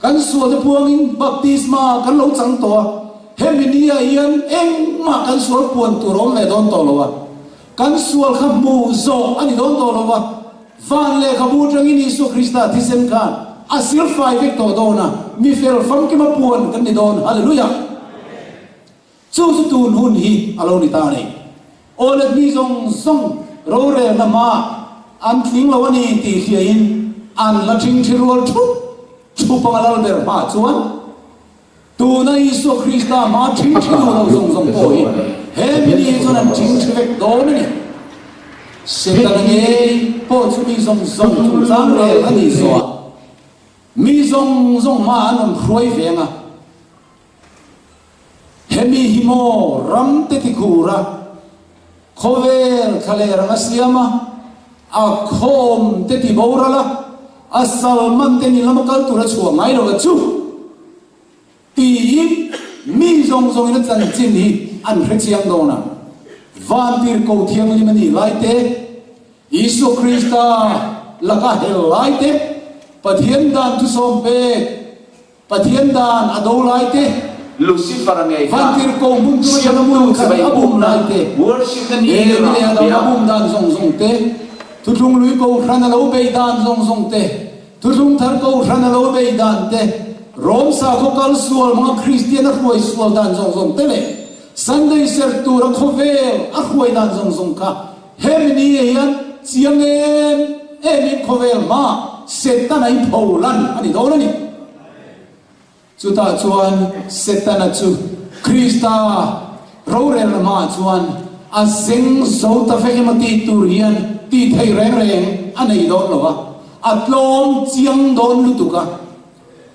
Speaker 1: kan sualte puangin baptisma kan lo chang tawh a, hemi ni-ah hian engmah kan sual puan tur a awm leh dawn tawh lo a, kan sual kha hmuh zawh a ni dawn tawh lo va. Van lehkhabu atangin Isua Krista thisen khan a silfai vek tawh dawn a, mi fel famkima puan kan ni dawn. Hallelujah! Chu chu tun hun hi a lo ni ta a ni. Aw let mi zawng zawng rorelna hmaah an tling lo a ni tih hriain an la thingthi rual thup thup ang a lal ber hmaah chuan Tuna Isua Krista hma thingthi duh lo zawng zawng pawh hi he mi ni chuan an thingthi vek dawn a ni. Setana ngei pawh chu mi zawng zawng chungchang rel a nih zawhah mi zawng zawng hmaah an rawn hruai veng a. Hemi hi maw ram te tikhur a, khawvel thlaler anga siam a, a khawm te ti boral a, a salman te ni lama kal tur a chhuah ngai lo a chu. Tiin mi zawng zawngin a chanchin hi an hre chiang dawn a. Vantirhkoh Thianghlim a nih lai te, Isua Krista laka hel lai te, Pathian dan thusawm pek, Pathian dan a do lai te,
Speaker 5: Lucifer ngei kha
Speaker 1: Vantirhkoh hmun tura chana
Speaker 5: siamtu
Speaker 1: hmun khat
Speaker 5: chibai
Speaker 1: a bum
Speaker 5: bukna
Speaker 1: lai te,
Speaker 5: worship na ni
Speaker 1: he
Speaker 5: rah
Speaker 1: leh a dang
Speaker 5: bia.
Speaker 1: a bum dan zawng zawng te, Thuthlung lui Kohhran a lo bei dan zawng zawng te, Thuthlung thar Kohhran a lo bei dan te, Rom sakhaw kal sual hmanga Kristian a hruai sual dan zawng zawng te leh Sunday serh tura khawvel a hruai dan zawng zawng kha hemi ni hian chiang em emin khawvel hmaah Setana i pho lan a ni dawn a ni. Chutah chuan Setana chu Krista rorelna hmaah chuan a zeng zo ta vek emaw tih tur hian tih theih reng reng a nei dawn lo a, a tlawm chiang dawn lutuk a.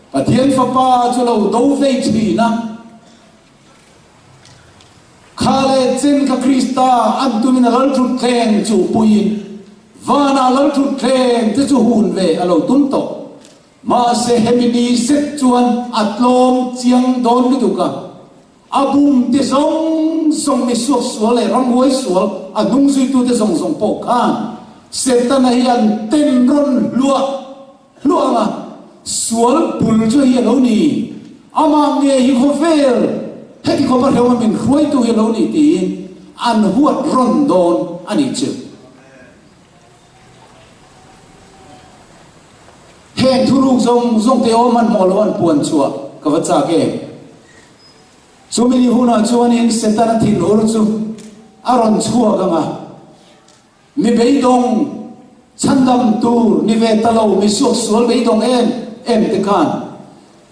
Speaker 1: Pathian Fapa chu lo do vei thin a, kha leh chen kha Krista an tumin a lalthutthleng chu puiin vanah lalthutthleng te chu hun ve a lo tum tawh. Mahse hemi ni zet chuan a tlawm chiang dawn lutuk a, a bum te zawng zawng mi suak sual leh ramhuai sual a hnung zuitute zawng zawng pawh khan Setana hi an ten rawn hluah hluah ang a, sual bul chu hi a lo ni, amah nge hi khawvel heti khawpa hreuha min hruaitu hi a lo ni tiin an huat rawn dawn a nih chu. Heng thuruk zawng zawng te awm hmanhmawh lo an puan chhuah ka va chak em? Chumi ni hunah chuanin Setana thinur chu a rawn chhuak ang a, mi beidawng chhandam tur ni ve ta lo mi suaksual beidawng em em te khan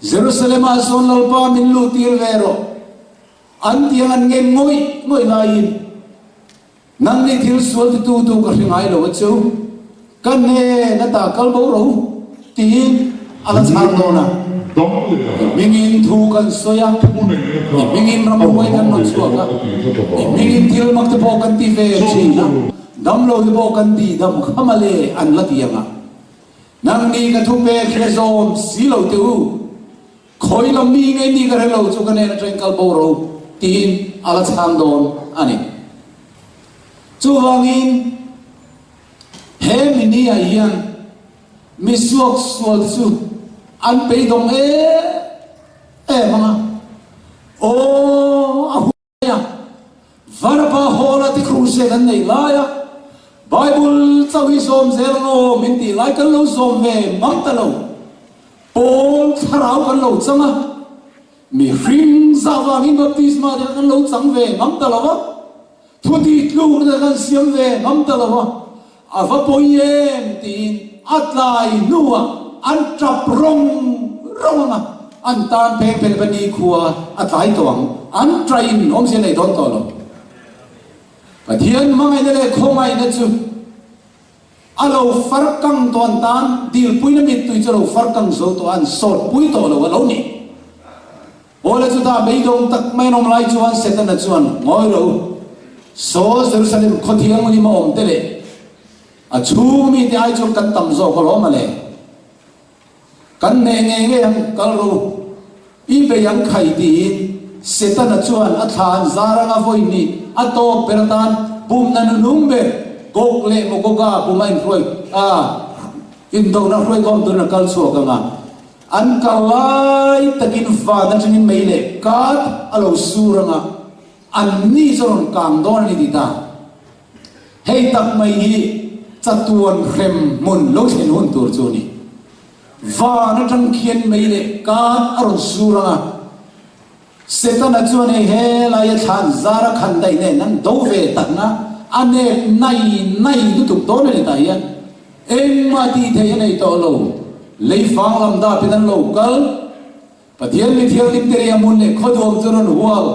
Speaker 1: Jerusalem-ah sawn Lalpa min luhtir ve rawh an tiang an ngen ngawih ngawih laiin Nang nih thil sual titu tu ka hre ngai lo a chu, ka hnen ata kal bo ro tiin a la chhang dawn a. I hmingin thu kan sawi a, i hmingin ramhuai kan rawn chhuak a, i hmingin thil mak te pawh kan ti ve thin a, damlo te pawh kan ti dam kha male an la ti ang a. Nang nih ka thupek hre zawm si lo teh u, Khawi lam mi ngei mi ka hre lo chu ka nen atangin kal bo ro tiin a la chhang dawn a ni. Chuvangin he mini ah hian mi suak sual te chu an peidawng em em ang a, aw a Aia, Varpa Hall-a ti crusade an neih laia Bible chauh hi zawm zel ang aw min tih lai kan lo zawm ve mang ta lo. Paul thlarau kan lo chang a, mihring zah vangin baptisma te kha kan lo chang ve ngam ta lo va, thu tih tlukna te kan siam ve ngam ta lo va, a va pawi em tiin a tlai hnuah an tap rawng rawng ang a, an tan pheng pheng pa nikhua a tlai tawh ang, an train awmzia nei dawn tawh lo. Pathian hmangaihna leh khawngaihna chu a lo far kang tawh an tan dilpuina mittui chu a lo far kang zo tawh a, an sawtpui tawh lo a lo ni. Awle chutah beidawng tak mai an awm lai chuan Setana chuan, Ngawi rawh u, saw Jerusalem khaw thianghlim a awm te leh a chhung mite ai chuan kan tam zawk alawm a le. Kan hneh ngei ngei ang, kal rawh u, i bei ang khai tiin Setana chuan a thla an zar anga vawi hnih a tawp ber atan pumna nunung ber Gog leh Magoga puma inhruai a indona hruaikhawm turin a kal chhuak ang a. An kal lai takin van atangin mei leh kat a lo sur ang a, an ni chu a rawn kang dawn a ni ti ta. Hei tak mai hi chatuan hrem hmun lo thlen hun tur chu a ni. Van atang khian mei leh kat a rawn sur ang a, Setana chuan hei helaia thlan zara khan daih nen an do ve takna a nep nai nai lutuk dawn a ni tah hian engmah tih theih a nei tawh lo. Lei fang lam dapin an lo kal. Pathian mi thianghlim te ria hmun leh khawduam chu rawn hual.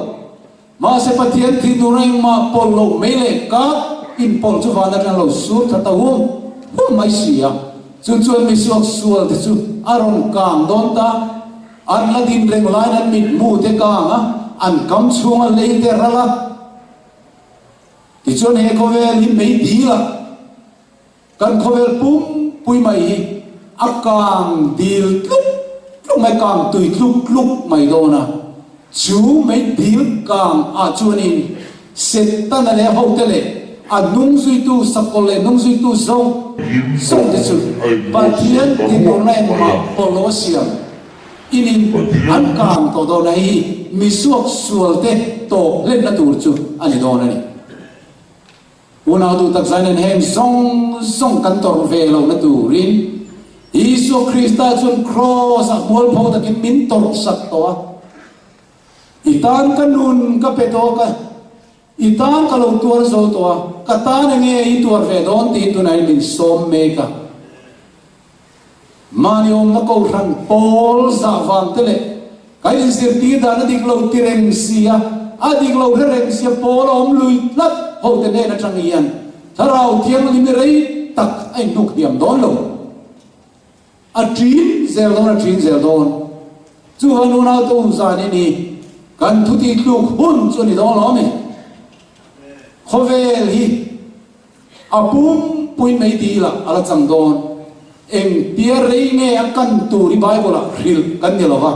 Speaker 1: Mahse Pathian thinur a engmah pawlh loh mai leh kap. inpawlh chu van atang lo sur thla ta hum hum mai si a. Chu chuan misuak sual te chu a rawn kang dawn ta. An la din reng laiin an mitmu te kang a, an kam chhunga lei te ral a. Tichuan he khawvel hi mei dil a, kan khawvel pumpui mai hi a kang dil tluk tluk mai, kang tui tluk tluk mai dawn a. Chu mei dil kang ah chuanin Setana leh hote leh a hnungzuitu sakawlh leh hnungzuitu zawng zawng te chu Pathian tinurna engmah pawlh lo a siam inin an kang tawh dawn a, hei hi misuak sual te tawp hlenna tur chu a ni dawn a ni. Unau duh tak zai nen heng zawng zawng kan tawrh ve lohna turin Isua Krista chuan Kraws ah mualpho takin min tawrh sak tawh a. I tan ka nun ka pe tawk a, i tan ka lo tuar zo tawh a, ka tan enge i tuar ve dawn tiin tunah hian min sawm mek a. Mahni awmna kohhran pawl zah vang te leh kan inzirtir dan a dik lo ti reng si a, a dik lo hre reng si a pawl a awm lui tlat ho te hnen atang hian Thlarau Thianghlim i rei tak a inhnuk hniam dawn lo. A ṭin zel dawn, a ṭin zel dawn. Chuvan unau te um zan i ni, kan thuti tluk hun chu a ni dawn lo a mi? Khawvel hi a pumpui mai ti ila a la chang dawn. Engtia rei nge a kan tur hi Bible ah hrilh kan ni lo va.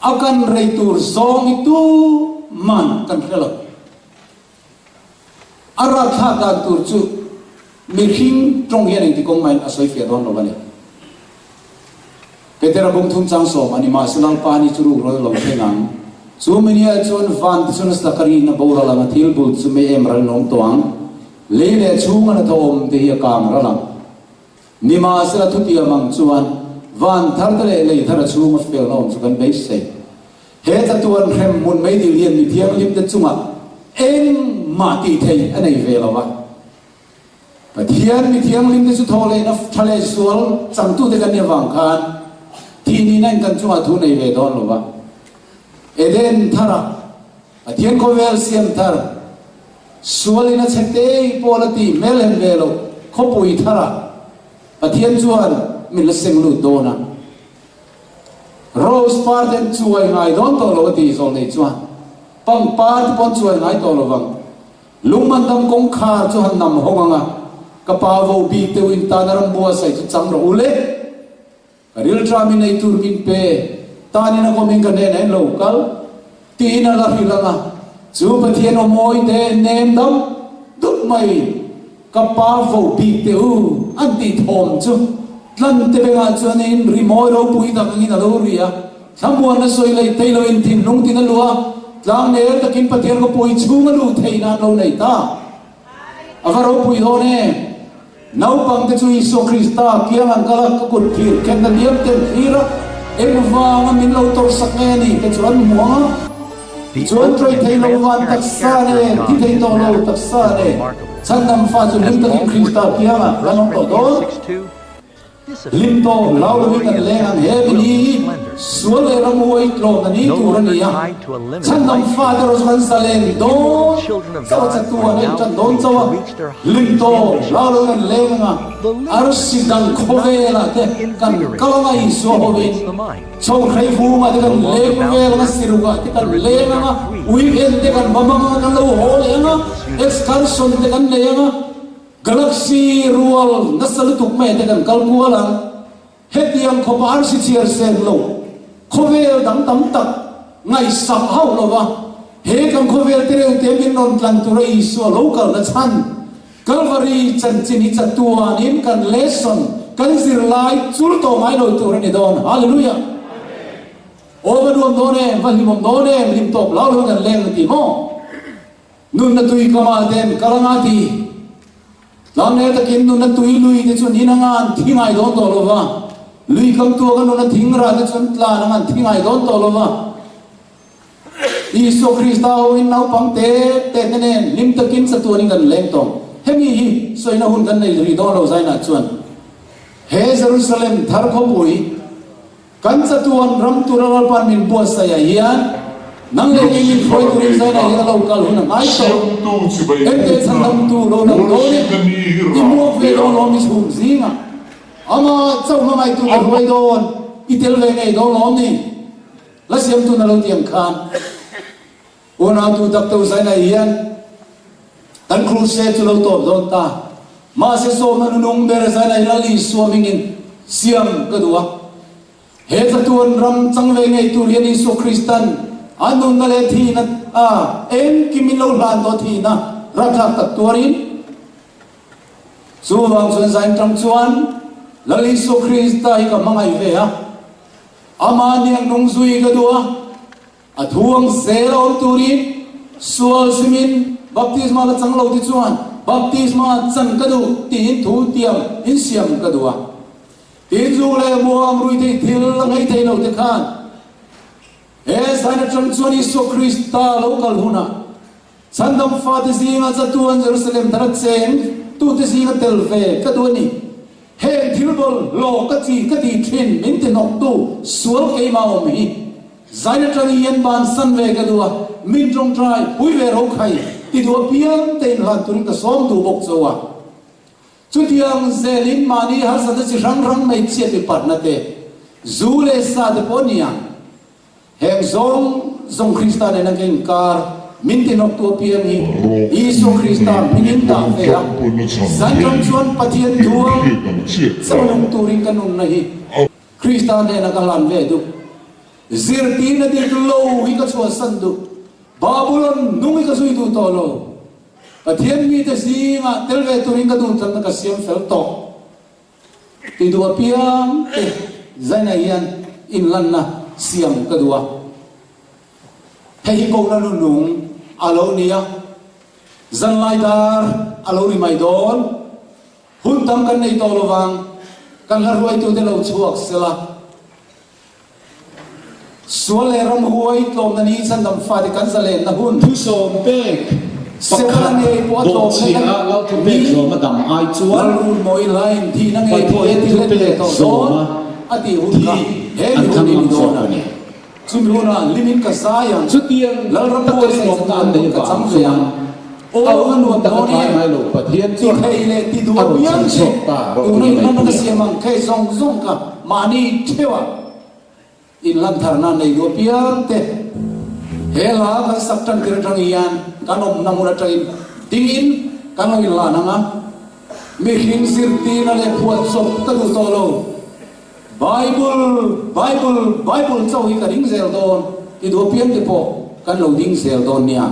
Speaker 1: A kan rei tur zawng hi tu man kan hre lo. A ratthlak dan tur chu mihring tawng hian engti kawng mahin a sawi fiah dawn lo a ni. Petera bung thum chang sawm a ni, mahse Lalpa ni chu ruk rawl lo thleng ang. Chu minia chuan van te chuan a sakarin a boral ang a, thil bul chu mei em ral in awm tawh ang. Lei leh chhunga na thawm te hi a kang ral ang. Nimahsela thutiam ang chuan van thar te leh lei thar a chhunga felna awm chu kan beisei. He chatuan hrem hmun meidil hian mi thianghlim te chungah engmah tih theih a nei ve lo a. Pathian mi thianghlim te chu thaw lehna tha leh sual changtute kan nih avang khan thih nihna in kan chungah thu nei ve dawn lo va. Eden tharah Pathian khawvel siam thar sualin a chhe tei pawl a tih hmelhem ve loh khawpui tharah Pathian chuan min la seng lut dawn a. Rose par ten chuai ngai dawn tawh lo a ti zawh nei chuan pangpar te pawn chuai ngai tawh lo vang. Lungmandam kawngkhar chu han nam hawng ang a, ka pa vo bik deuh in tan a ram buatsaih chu chang rawh u le. Ka rilṭam in ei tur min pe, tan in a kawm in ka hnenah in lo kal tiin a la hrilh ang a, chu Pathian aw mawi te nem dam dup mai ka pa vo bik teh u an tih thawm chu tlan te bengah chuan in ri mawi ropui tak angin a lo ri a, thlamuanna sawi lei thei loin thinlung tin a luh a, tlangnel takin Pathian khawpui chhung a luh theihna an lo nei ta. A va ropui dawn em! Naupang te chu Isua Krista kiang an kal a, ka kut thlir khenna liam ten thlir a, engvanga min lo tawrhsak nge ni te chu an hmu ang a.
Speaker 4: The
Speaker 1: Chuan
Speaker 4: open
Speaker 1: ṭawih
Speaker 4: and
Speaker 1: thei lo van
Speaker 4: transparent
Speaker 1: taksa
Speaker 4: character
Speaker 1: nen,
Speaker 4: of
Speaker 1: thi
Speaker 4: God
Speaker 1: thei
Speaker 4: in
Speaker 1: tawh
Speaker 4: this
Speaker 1: lo
Speaker 4: matter
Speaker 1: taksa
Speaker 4: is
Speaker 1: nen,
Speaker 4: remarkable.
Speaker 1: chhandam fa chu
Speaker 4: As
Speaker 1: hlim takin
Speaker 4: Paul
Speaker 1: Krista
Speaker 4: foretold
Speaker 1: kiangah
Speaker 4: in
Speaker 1: kan
Speaker 4: 1
Speaker 1: awm tawh
Speaker 4: Corinthians
Speaker 1: dawn.
Speaker 4: 6:2, this
Speaker 1: Hlim
Speaker 4: affair
Speaker 1: tawh
Speaker 4: in the
Speaker 1: hlau lovin
Speaker 4: glory
Speaker 1: kan
Speaker 4: of
Speaker 1: leng ang
Speaker 4: heaven's
Speaker 1: he min
Speaker 4: brilliant
Speaker 1: hi
Speaker 4: splendor.
Speaker 1: sual leh ramhuai tlawm a ni
Speaker 4: No
Speaker 1: tur a
Speaker 4: longer
Speaker 1: ni a.
Speaker 4: tied to a limited
Speaker 1: Chhandam
Speaker 4: life
Speaker 1: fate erawh chu kan zalen
Speaker 4: the
Speaker 1: dawn
Speaker 4: immortal children of
Speaker 1: chauh a
Speaker 4: God
Speaker 1: chatuan
Speaker 4: are
Speaker 1: a
Speaker 4: now
Speaker 1: inṭan dawn
Speaker 4: free
Speaker 1: chauh
Speaker 4: to
Speaker 1: a.
Speaker 4: reach their
Speaker 1: Hlim
Speaker 4: highest
Speaker 1: tawh
Speaker 4: ambitions.
Speaker 1: hlau lovin kan leng ang a,
Speaker 4: The limitless
Speaker 1: arsi dang khawvelah te kan kal ang a
Speaker 4: invigorates and
Speaker 1: Isua hovin
Speaker 4: stimulates the mind.
Speaker 1: Chhohrei vungah te kan
Speaker 4: No longer
Speaker 1: leng
Speaker 4: bound
Speaker 1: vel
Speaker 4: to
Speaker 1: ang a,
Speaker 4: earth,
Speaker 1: sirukah te
Speaker 4: the
Speaker 1: kan leng
Speaker 4: redeemed
Speaker 1: ang a,
Speaker 4: are free to
Speaker 1: weekend te kan
Speaker 4: explore
Speaker 1: va hmang ang a, kan lo haw leh ang a,
Speaker 4: endless universe.
Speaker 1: excursion te kan nei ang a, galaxy rual nasa lutuk mai te kan kal kual ang. Hetiang khawpa arsi chhiar sen lo khawvel dang tam tak ngaihsak hauh lova he kan khawvel te reuh te min rawn tlan tura Isua lo kalna chhan Kalvari chanchin hi chatuanin kan lesson kan zirlai chul tawh ngai lo tur a ni dawn. Hallelujah! Aw va nuam dawn em, va hlimawm dawn em, hlim tawp lau lo kan leng na ti maw? Nunna tui kamah ten kal anga ti. Tlangnel takin nunna tui lui te chuan in anga an thi ngai dawn tawh lo va, lui kam tuaka nunna thing rah te chuan tlan anga an thi ngai dawn tawh lo va. Isua Krista hoin naupang te te te nen hlim takin chatuanin kan leng tawng. Hemi hi sawina hun kan nei rih dawn lo zainah chuan he Jerusalem thar khawpui, Kan chatuan ram tura Lalpa'n min buatsaih ah hian
Speaker 6: Nang leh kei min hruai turin
Speaker 2: Lucifer-a ngei
Speaker 6: Zaina
Speaker 2: kha
Speaker 6: hian a lo kal hun a ngai tawh.
Speaker 2: Siamtu chibai
Speaker 6: Ente
Speaker 2: bukna
Speaker 6: chhandamtu lo lang dawn e,
Speaker 2: worship-na ni
Speaker 6: i hmuak ve
Speaker 2: rah
Speaker 6: dawn
Speaker 2: tea.
Speaker 6: lawm i chhum zingah. Amah chauh hmangaihtu ka
Speaker 2: Amah.
Speaker 6: hruai dawn, i tel ve ngei dawn lawm ni? La siamtu na lo ti ang khan. Unautu Doctor Zainai hian kan crusade chu lo tawp dawn ta. Mahse sawmna nunung ber Zainai Lal Isua hmingin siam ka duh a. He chatuan ram chang ve ngei tur hian Isua Kristan a nunna leh thihna a engkim in lo hlan tawh thihna rapthlak tak tuarin chuvang chuan Zain tang chuan Lal Isua Krista hi ka hmangaih ve a. Amah hniang nung zui ka duh a. A thuang zel a awm turin sual simin baptisma la chang lo ti chuan baptisma chan ka duh tiin thu tiam in siam ka duh a. Tin zu leh muang rui theih thil la ngei thei lo te khan he sign atang chuan Isua Krista lo kal hunah chhandam fate zinga chatuan Jerusalem thar a cheng tute zinga tel ve ka duh a ni. Heng thil bawlhhlawh ka chi ka ti thin min ti hnawktu sual keimah awm hi Zai atang hian bansan ve ka duh a, min tawngtai pui ve ro khai ti duh apiang te inhlan turin ka sawm duh bawk cho a. Chutiang zelin mahni harsatna chi hrang hrang mai chhiat mipatna te, zu leh sa te pawh nia. Heng zawng zawng Krista nena ka inkar min ti hnawktu apiang hi Isua Krista hmingin dah ve a, zan tang chuan Pathian thuang chauhnung turin ka nunna hi Krista hnena ka hlan ve duh. Zirtirna dik lo hi ka chhuahsan duh. Babulon nung hi ka zui duh tawh lo. Pathian mite zingah tel ve turin ka duhtlanna ka siam fel tawh. Ti duh apiang te zainah hian inlanna siam ka duh a. Hei hi kohna nunung a lo ni a, zanlai dar a lo ri mai dawn. Hun tam kan nei tawh lovang, kan hla hruaitute lo chhuak sela. Sual leh ramhuai tlawmna ni chhandam fate kan zalenna hun.
Speaker 1: Thusawm pek
Speaker 6: Setana
Speaker 1: pakhat
Speaker 6: ngei pawh a
Speaker 1: bawh
Speaker 6: tlawmna
Speaker 1: chhia
Speaker 6: na
Speaker 1: lalthu pek
Speaker 6: ni.
Speaker 1: zawma dam ai chuan
Speaker 6: Lalrun mawi hlain thihna ngei pawh
Speaker 1: Pathian
Speaker 6: he ti
Speaker 1: thu
Speaker 6: let leh
Speaker 1: pek
Speaker 6: tawh dawn
Speaker 1: zawma
Speaker 6: a tih hun
Speaker 1: thi
Speaker 6: kha he
Speaker 1: an
Speaker 6: mi hun
Speaker 1: thlang
Speaker 6: hi ni
Speaker 1: ngam
Speaker 6: dawn
Speaker 1: zawk
Speaker 6: a.
Speaker 1: a ni.
Speaker 6: Chumi hunah limin ka zai ang.
Speaker 1: Chutiang
Speaker 6: Lalram
Speaker 1: taka
Speaker 6: buai saih
Speaker 1: rinawmna an
Speaker 6: chatuan
Speaker 1: neih
Speaker 6: hun ka
Speaker 1: vang
Speaker 6: chang ve
Speaker 1: chuan
Speaker 6: ang. Aw
Speaker 1: a
Speaker 6: a
Speaker 1: hun
Speaker 6: nuam
Speaker 1: taka
Speaker 6: dawn
Speaker 1: tlai
Speaker 6: em?
Speaker 1: ngai lo Pathian
Speaker 6: Ti
Speaker 1: chuan
Speaker 6: thei leh ti duh
Speaker 1: a rawn
Speaker 6: apiang
Speaker 1: chhan
Speaker 6: che
Speaker 1: chhuak ta rawh
Speaker 6: tuna
Speaker 1: tih
Speaker 6: in hman ka
Speaker 1: ngaihtuah.
Speaker 6: siam ang khe zawng zawng ka mahni theuhah in lan tharna nei duh apiang te he hla kan sak tan tir atang hian kan awmna hmun atangin dingin kan lo inlan ang a, mihring zirtirna leh phuahchawp ka duh tawh lo. Bible, Bible, Bible chauh hi ka ding zel dawn ti duh apiang te pawh kan lo ding zel dawn nia.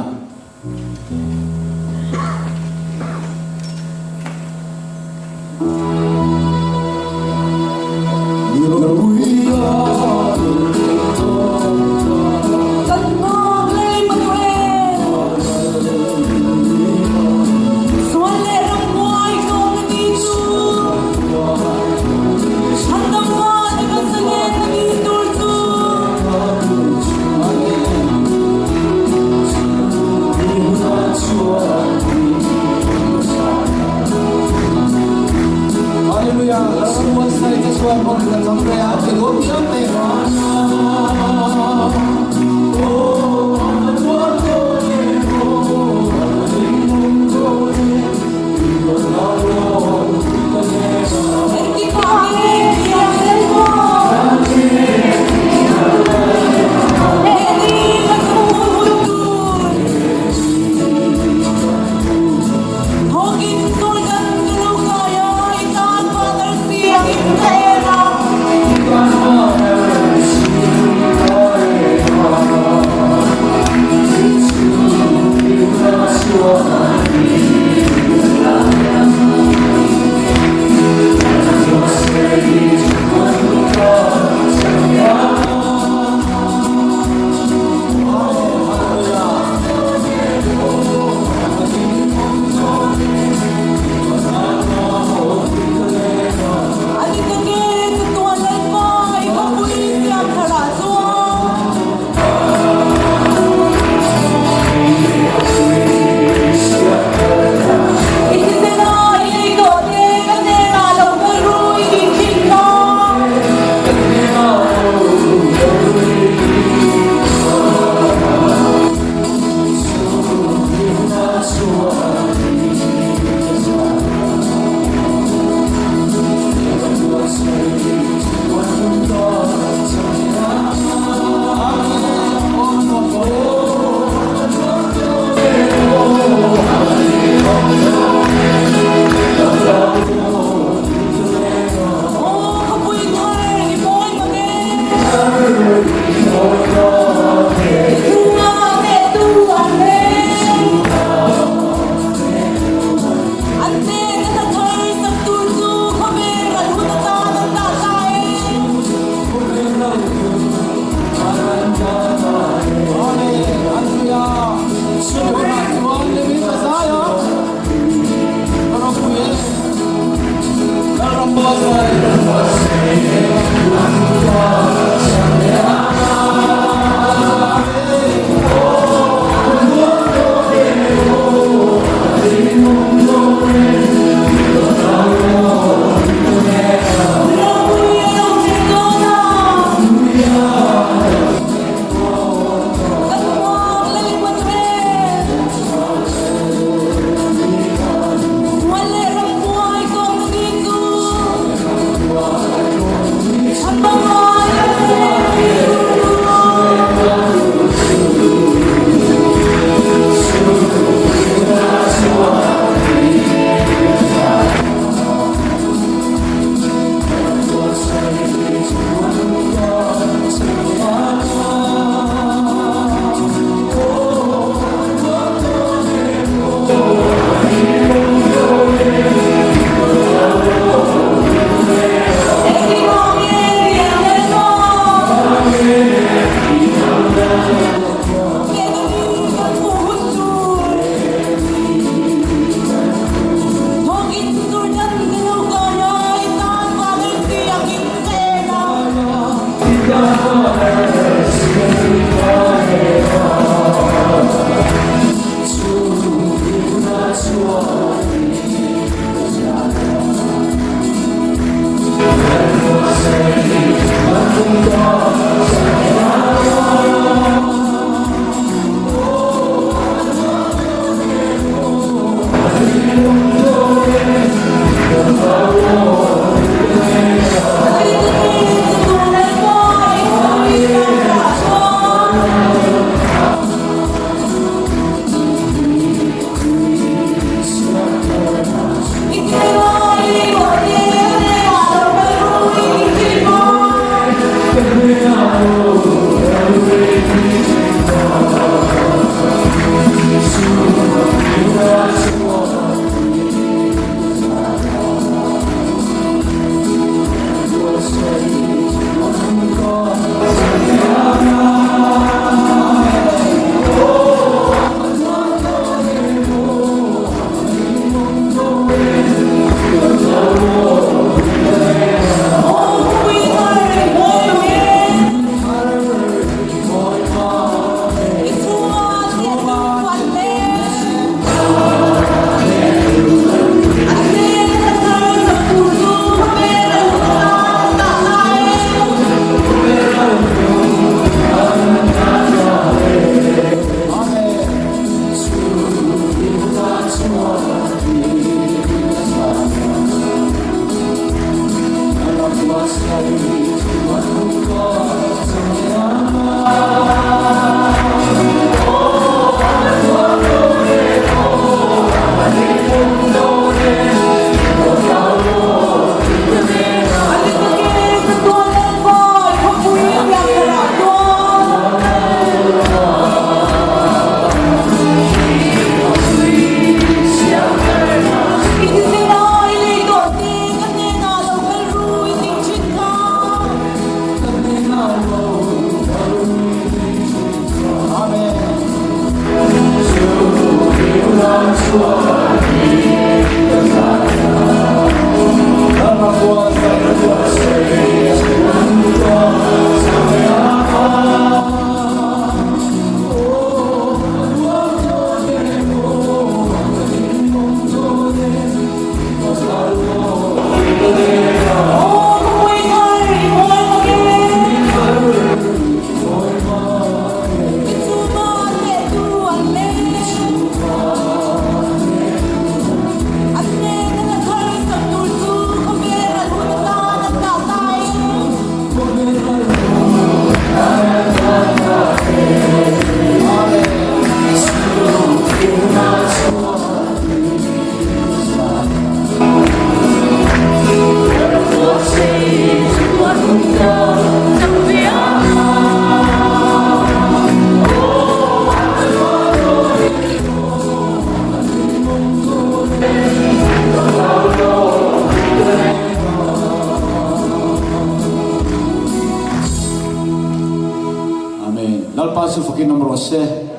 Speaker 6: Amen. Lalpa chu fakin awm rawh se.